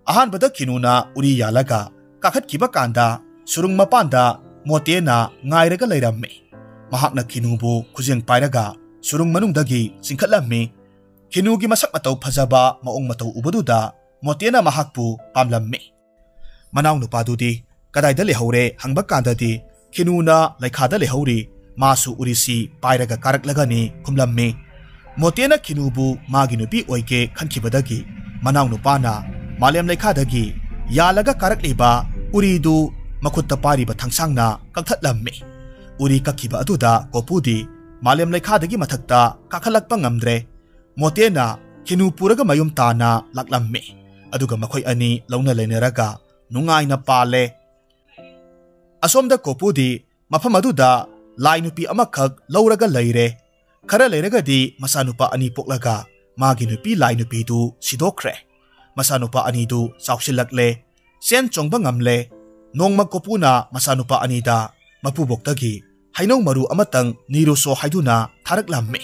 ꯑꯍꯥꯟꯕꯗ ꯈꯤꯅꯨꯅ ꯎꯔꯤ ꯌꯥꯜꯂꯒ ꯀꯥꯈꯠꯈꯤꯕ ꯀꯥꯟꯗ ꯁꯨꯔꯨꯡ ꯃꯄꯥꯟꯗ ꯃꯣꯇꯦꯅ ꯉꯥꯏꯔꯒ ꯂꯩꯔꯝꯃꯤ꯫ ꯃꯍꯥꯛꯅ ꯈꯤꯅꯨꯕꯨ ꯈꯨꯖꯦꯡ ꯄꯥꯏꯔꯒ ꯁꯨꯔꯨꯡ ꯃꯅꯨꯡꯗꯒꯤ ꯆꯤꯡꯈꯠꯂꯝꯃꯤ꯫ ꯈꯤꯅꯨꯒꯤ ꯃꯁꯛ ꯃꯇꯧ ꯐꯖꯕ ꯃꯑꯣꯡ ꯃꯇꯧ ꯎꯕꯗꯨꯗ ꯃꯣꯇꯦꯅ ꯃꯍꯥꯛꯄꯨ ꯄꯥꯝꯂꯝꯃꯤ꯫ ꯃꯅꯥꯎꯅꯨꯄꯥꯗꯨꯗꯤ ꯀꯗꯥꯏꯗ ꯂꯩꯍꯧꯔꯦ ꯍꯪꯕ ꯀꯥꯟꯗꯗꯤ ꯈꯤꯅꯨꯅ ꯂꯩꯈꯥꯗ ꯂꯩꯍꯧꯔꯤ, ꯃꯥꯁꯨ ꯎꯔꯤꯁꯤ ꯄꯥꯏꯔꯒ ꯀꯥꯔꯛꯂꯒꯅꯤ ꯈꯨꯝꯂꯝꯃꯤ꯫ ꯃꯣꯇꯦꯅ ꯈꯤꯅꯨꯕꯨ ꯃꯥꯒꯤ ꯅꯨꯄꯤ ꯑꯣꯏꯒꯦ ꯈꯟꯈꯤꯕꯗꯒꯤ ꯃꯅꯥꯎꯅꯨꯄꯥꯅ ꯃꯥꯂꯦꯝ ꯂꯩꯈꯥꯗꯒꯤ ꯌꯥꯜꯂꯒ ꯀꯥꯔꯛꯂꯤꯕ ꯎꯔꯤꯗꯨ ꯃꯈꯨꯠꯇ ꯄꯥꯏꯔꯤꯕ ꯊꯥꯡꯁꯥꯡꯅ ꯀꯛꯊꯠꯂꯝꯃꯤ꯫ ꯎꯔꯤ ꯀꯛꯈꯤꯕ ꯑꯗꯨꯗ ꯀꯣꯄꯨꯗꯤ ꯃꯥꯂꯦꯝ ꯂꯩꯈꯥꯗꯒꯤ ꯃꯊꯛꯇ ꯀꯥꯈꯠꯂꯛꯄ ꯉꯝꯗ꯭ꯔꯦ꯫ ꯃꯣꯇꯦꯅ ꯈꯤꯅꯨ ꯄꯨꯔꯒ ꯃꯌꯨꯝ ꯇꯥꯅ ꯂꯥꯛꯂꯝꯃꯤ꯫ ꯑꯗꯨꯒ ꯃꯈꯣꯏ ꯑꯅꯤ ꯂꯧꯅ ꯂꯩꯅꯔꯒ ꯅꯨꯡꯉꯥꯏꯅ ꯄꯥꯜꯂꯦ꯫ ꯑꯁꯣꯝꯗ ꯀꯣꯄꯨꯗꯤ ꯃꯐꯝ ꯑꯗꯨꯗ ꯂꯥꯏ ꯅꯨꯄꯤ ꯑꯃꯈꯛ ꯂꯧꯔꯒ ꯂꯩꯔꯦ꯫ ꯈꯔ ꯂꯩꯔꯒꯗꯤ ꯃꯆꯥꯅꯨꯄꯥ ꯑꯅꯤ ꯄꯣꯛꯂꯒ ꯃꯥꯒꯤ ꯅꯨꯄꯤ ꯂꯥꯏ ꯅꯨꯄꯤꯗꯨ ꯁꯤꯗꯣꯛꯈ꯭ꯔꯦ꯫ ꯃꯆꯥꯅꯨꯄꯥ ꯑꯅꯤꯗꯨ ꯆꯥꯎꯁꯤꯜꯂꯛꯂꯦ, ꯆꯦꯟ ꯆꯣꯡꯕ ꯉꯝꯂꯦ꯫ ꯅꯣꯡꯃ ꯀꯣꯄꯨꯅ ꯃꯆꯥꯅꯨꯄꯥ ꯑꯅꯤꯗ ꯃꯄꯨꯕꯣꯛꯇꯒꯤ ꯍꯩꯅꯧ ꯃꯔꯨ ꯑꯃꯇꯪ ꯅꯤꯔꯨꯁꯣ ꯍꯥꯏꯗꯨꯅ ꯊꯥꯔꯛꯂꯝꯃꯤ꯫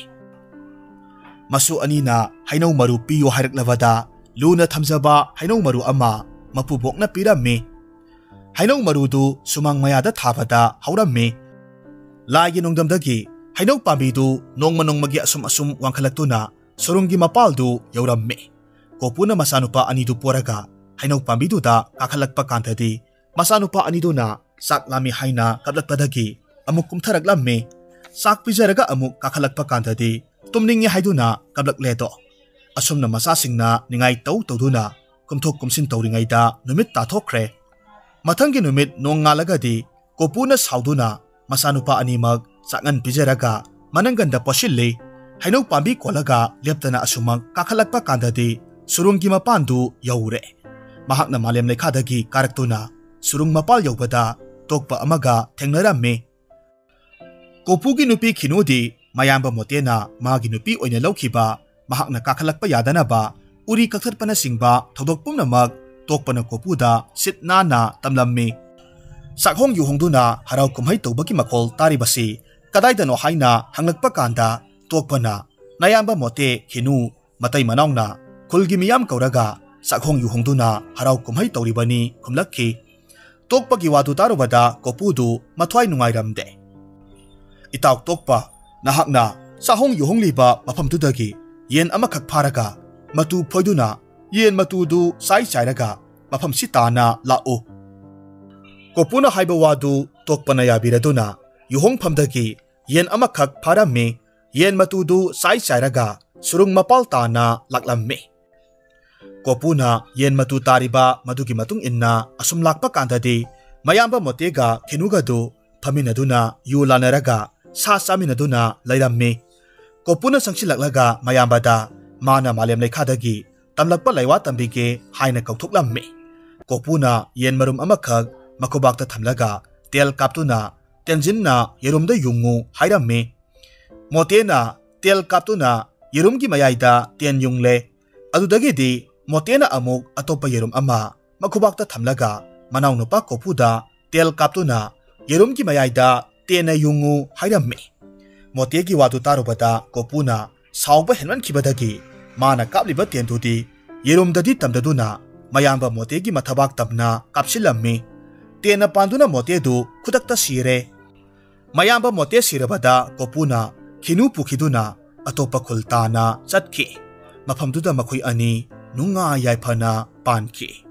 ꯃꯁꯨ ꯑꯅꯤꯅ ꯍꯩꯅꯧ ꯃꯔꯨ ꯄꯤꯌꯨ ꯍꯥꯏꯔꯛꯂꯕꯗ ꯂꯨꯅ ꯊꯝꯖꯕ ꯍꯩꯅꯧ ꯃꯔꯨ ꯑꯃ ꯃꯄꯨꯕꯣꯛꯅ ꯄꯤꯔꯝꯃꯤ꯫ ꯍꯩꯅꯧ ꯃꯔꯨꯗꯨ ꯁꯨꯃꯥꯡ ꯃꯌꯥꯗ ꯊꯥꯕꯗ ꯍꯧꯔꯝꯃꯤ꯫ ꯂꯥꯏꯒꯤ ꯅꯣꯡꯗꯝꯗꯒꯤ ꯍꯩꯅꯧ ꯄꯥꯝꯕꯤꯗꯨ ꯅꯣꯡꯃ ꯅꯣꯡꯃꯒꯤ ꯑꯁꯨꯝ ꯑꯁꯨꯝ ꯋꯥꯡꯈꯠꯂꯛꯇꯨꯅ ꯁꯨꯔꯨꯡꯒꯤ ꯃꯄꯥꯜꯗꯨ ꯌꯧꯔꯝꯃꯤ꯫ ꯀꯣꯄꯨꯅ ꯃꯆꯥꯅꯨꯄꯥ ꯑꯅꯤꯗꯨ ꯄꯣꯔꯒ ꯍꯩꯅꯧ ꯄꯥꯝꯕꯤꯗꯨꯗ ꯀꯥꯈꯠꯂꯛꯄ ꯀꯥꯟꯗꯗꯤ ꯃꯆꯥꯅꯨꯄꯥ ꯑꯅꯤꯗꯨꯅ ꯆꯥꯛ ꯂꯥꯝꯃꯤ ꯍꯥꯏꯅ ꯀꯞꯂꯛꯄꯗꯒꯤ ꯑꯃꯨꯛ ꯀꯨꯝꯊꯔꯛꯂꯝꯃꯤ꯫ ꯆꯥꯛ ꯄꯤꯖꯔꯒ ꯑꯃꯨꯛ ꯀꯥꯈꯠꯂꯛꯄ ꯀꯥꯟꯗꯗꯤ ꯇꯨꯝꯅꯤꯡꯉꯤ ꯍꯥꯏꯗꯨꯅ ꯀꯞꯂꯛꯂꯦꯗꯣ꯫ ꯑꯁꯨꯝꯅ ꯃꯆꯥꯁꯤꯡꯅ ꯅꯤꯡꯉꯥꯏ ꯇꯧ ꯇꯧꯗꯨꯅ ꯀꯨꯝꯊꯣꯛ ꯀꯨꯝꯁꯤꯟ ꯇꯧꯔꯤꯉꯩꯗ ꯅꯨꯃꯤꯠ ꯇꯥꯊꯣꯛꯈ꯭ꯔꯦ꯫ ꯃꯊꯪꯒꯤ ꯅꯨꯃꯤꯠ ꯅꯣꯡ ꯉꯥꯜꯂꯒꯗꯤ ꯀꯣꯄꯨꯅ ꯁꯥꯎꯗꯨꯅ ꯃꯆꯥꯅꯨꯄꯥ ꯑꯅꯤꯃꯛ ꯆꯥꯛꯉꯟ ꯄꯤꯖꯔꯒ ꯃꯅꯪꯒꯟꯗ ꯄꯣꯠꯁꯤꯜꯂꯤ꯫ ꯍꯩꯅꯧ ꯄꯥꯝꯕꯤ ꯀꯣꯜꯂꯒ ꯂꯦꯞꯇꯅ ꯑꯁꯨꯃꯛ ꯀꯥꯈꯠꯂꯛꯄ ꯀꯥꯟꯗꯗꯤ ꯁꯨꯔꯨꯡꯒꯤ ꯃꯄꯥꯟꯗꯨ ꯌꯧꯔꯦ꯫ ꯃꯍꯥꯛꯅ ꯃꯥꯂꯦꯝ ꯂꯩꯈꯥꯗꯒꯤ ꯀꯥꯔꯛꯇꯨꯅ ꯁꯨꯔꯨꯡ ꯃꯄꯥꯜ ꯌꯧꯕꯗ ꯇꯣꯛꯄ ꯑꯃꯒ ꯊꯦꯡꯅꯔꯝꯃꯤ꯫ ꯀꯣꯄꯨꯒꯤ ꯅꯨꯄꯤ ꯈꯤꯅꯨꯗꯤ ꯃꯌꯥꯝꯕ ꯃꯣꯇꯦꯅ ꯃꯥꯒꯤ ꯅꯨꯄꯤ ꯑꯣꯏꯅ ꯂꯧꯈꯤꯕ, ꯃꯍꯥꯛꯅ ꯀꯥꯈꯠꯂꯛꯄ ꯌꯥꯗꯅꯕ ꯎꯔꯤ ꯀꯛꯊꯠꯄꯅꯆꯤꯡꯕ ꯊꯧꯗꯣꯛ ꯄꯨꯝꯅꯃꯛ ꯇꯣꯛꯄꯅ ꯀꯣꯄꯨꯗ ꯁꯤꯠ ꯅꯥꯟꯅ ꯇꯝꯂꯝꯃꯤ꯫ ꯆꯥꯛꯍꯣꯡ ꯌꯨꯍꯣꯡꯗꯨꯅ ꯍꯔꯥꯎ ꯀꯨꯝꯍꯩ ꯇꯧꯕꯒꯤ ꯃꯈꯣꯜ ꯇꯥꯔꯤꯕꯁꯤ ꯀꯗꯥꯏꯗꯅꯣ ꯍꯥꯏꯅ ꯍꯪꯂꯛꯄ ꯀꯥꯟꯗ, ꯇꯣꯛꯄꯅ ꯅꯌꯥꯝꯕ ꯃꯣꯇꯦ ꯈꯤꯅꯨ ꯃꯇꯩ ꯃꯅꯥꯎꯅ ꯈꯨꯜꯒꯤ ꯃꯤꯌꯥꯝ ꯀꯧꯔꯒ ꯆꯥꯛꯍꯣꯡ ꯌꯨꯍꯣꯡꯗꯨꯅ ꯍꯔꯥꯎ ꯀꯨꯝꯍꯩ ꯇꯧꯔꯤꯕꯅꯤ ꯈꯨꯝꯂꯛꯈꯤ꯫ ꯇꯣꯛꯄꯒꯤ ꯋꯥꯗꯨ ꯇꯥꯔꯨꯕꯗ ꯀꯣꯄꯨꯗꯨ ꯃꯊ꯭ꯋꯥꯏ ꯅꯨꯡꯉꯥꯏꯔꯝꯗꯦ꯫ "ꯏꯇꯥꯎ ꯇꯣꯛꯄ, ꯅꯍꯥꯛꯅ ꯆꯥꯍꯣꯡ ꯌꯨꯍꯣꯡꯂꯤꯕ ꯃꯐꯝꯗꯨꯗꯒꯤ ꯌꯦꯟ ꯑꯃꯈꯛ ꯐꯥꯔꯒ ꯃꯇꯨ ꯐꯣꯏꯗꯨꯅ ꯌꯦꯟ ꯃꯇꯨꯗꯨ ꯆꯥꯏ ꯆꯥꯏꯔꯒ ꯃꯐꯝꯁꯤ ꯇꯥꯅ ꯂꯥꯛꯎ꯫" ꯀꯣꯄꯨꯅ ꯍꯥꯏꯕ ꯋꯥꯗꯨ ꯇꯣꯛꯄꯅ ꯌꯥꯕꯤꯔꯗꯨꯅ ꯌꯨꯍꯣꯡꯐꯝꯗꯒꯤ ꯌꯦꯟ ꯑꯃꯈꯛ ꯐꯥꯔꯝꯃꯤ꯫ ꯌꯦꯟ ꯃꯇꯨꯗꯨ ꯆꯥꯏ ꯆꯥꯏꯔꯒ ꯁꯨꯔꯨꯡ ꯃꯄꯥꯜ ꯇꯥꯅ ꯂꯥꯛꯂꯝꯃꯤ꯫ ꯀꯣꯄꯨꯅ ꯌꯦꯟ ꯃꯇꯨ ꯇꯥꯔꯤꯕ ꯃꯗꯨꯒꯤ ꯃꯇꯨꯡ ꯏꯟꯅ ꯑꯁꯨꯝ ꯂꯥꯛꯄ ꯀꯥꯟꯗꯗꯤ, ꯃꯌꯥꯝꯕ ꯃꯣꯇꯦꯒ ꯈꯤꯅꯨꯒꯗꯨ ꯐꯝꯃꯤꯟꯅꯗꯨꯅ ꯌꯨ ꯂꯥꯟꯅꯔꯒ ꯁꯥ ꯆꯥꯃꯤꯟꯅꯗꯨꯅ ꯂꯩꯔꯝꯃꯤ꯫ ꯀꯣꯄꯨꯅ ꯆꯪꯁꯤꯜꯂꯛꯂꯒ ꯃꯌꯥꯝꯕꯗ ꯃꯥꯅ ꯃꯥꯂꯦꯝ ꯂꯩꯈꯥꯗꯒꯤ ꯇꯝꯂꯛꯄ ꯂꯩꯋꯥ ꯇꯝꯕꯤꯒꯦ ꯍꯥꯏꯅ ꯀꯧꯊꯣꯛꯂꯝꯃꯤ꯫ ꯀꯣꯄꯨꯅ ꯌꯦꯟ ꯃꯔꯨꯝ ꯑꯃꯈꯛ ꯃꯈꯨꯕꯥꯛꯇ ꯊꯝꯂꯒ ꯇꯦꯜ ꯀꯥꯞꯇꯨꯅ, "ꯇꯦꯟꯖꯤꯟꯅ ꯌꯦꯔꯨꯝꯗ ꯌꯨꯡꯉꯨ" ꯍꯥꯏꯔꯝꯃꯤ꯫ ꯃꯣꯇꯦꯅ ꯇꯦꯜ ꯀꯥꯞꯇꯨꯅ ꯌꯦꯔꯨꯝꯒꯤ ꯃꯌꯥꯏꯗ ꯇꯦꯟ ꯌꯨꯡꯂꯦ꯫ ꯑꯗꯨꯗꯒꯤꯗꯤ ꯃꯣꯇꯦꯅ ꯑꯃꯨꯛ ꯑꯇꯣꯞꯄ ꯌꯦꯔꯨꯝ ꯑꯃ ꯃꯈꯨꯕꯥꯛꯇ ꯊꯝꯂꯒ ꯃꯅꯥꯎꯅꯨꯄꯥ ꯀꯣꯄꯨꯗ ꯇꯦꯜ ꯀꯥꯞꯇꯨꯅ ꯌꯦꯔꯨꯝꯒꯤ ꯃꯌꯥꯏꯗ ꯇꯦꯟꯅ ꯌꯨꯡꯉꯨ ꯍꯥꯏꯔꯝꯃꯤ꯫ ꯃꯣꯇꯦꯒꯤ ꯋꯥꯗꯨ ꯇꯥꯔꯨꯕꯗ ꯀꯣꯄꯨꯅ ꯁꯥꯎꯕ ꯍꯦꯟꯃꯟꯈꯤꯕꯗꯒꯤ ꯃꯥꯅ ꯀꯥꯞꯂꯤꯕ ꯇꯦꯟꯗꯨꯗꯤ ꯌꯦꯔꯨꯝꯗꯗꯤ ꯇꯝꯗꯗꯨꯅ ꯃꯌꯥꯝꯕ ꯃꯣꯇꯦꯒꯤ ꯃꯊꯕꯥꯛ ꯇꯝꯅ ꯀꯥꯞꯁꯤꯜꯂꯝꯃꯤ꯫ ꯇꯦꯟꯅ ꯄꯥꯟꯗꯨꯅ ꯃꯣꯇꯦꯗꯨ ꯈꯨꯗꯛꯇ ꯁꯤꯔꯦ꯫ ꯃꯌꯥꯝꯕ ꯃꯣꯇꯦ ꯁꯤꯔꯕꯗ ꯀꯣꯄꯨꯅ ꯈꯤꯅꯨ ꯄꯨꯈꯤꯗꯨꯅ ꯑꯇꯣꯞꯄ ꯈꯨꯜ ꯇꯥꯅ ꯆꯠꯈꯤ꯫ ꯃꯐꯝꯗꯨꯗ ꯃꯈꯣꯏ ꯑꯅꯤ ꯅꯨꯡꯉꯥꯏ ꯌꯥꯏꯐꯅ ꯄꯥꯟꯈꯤ꯫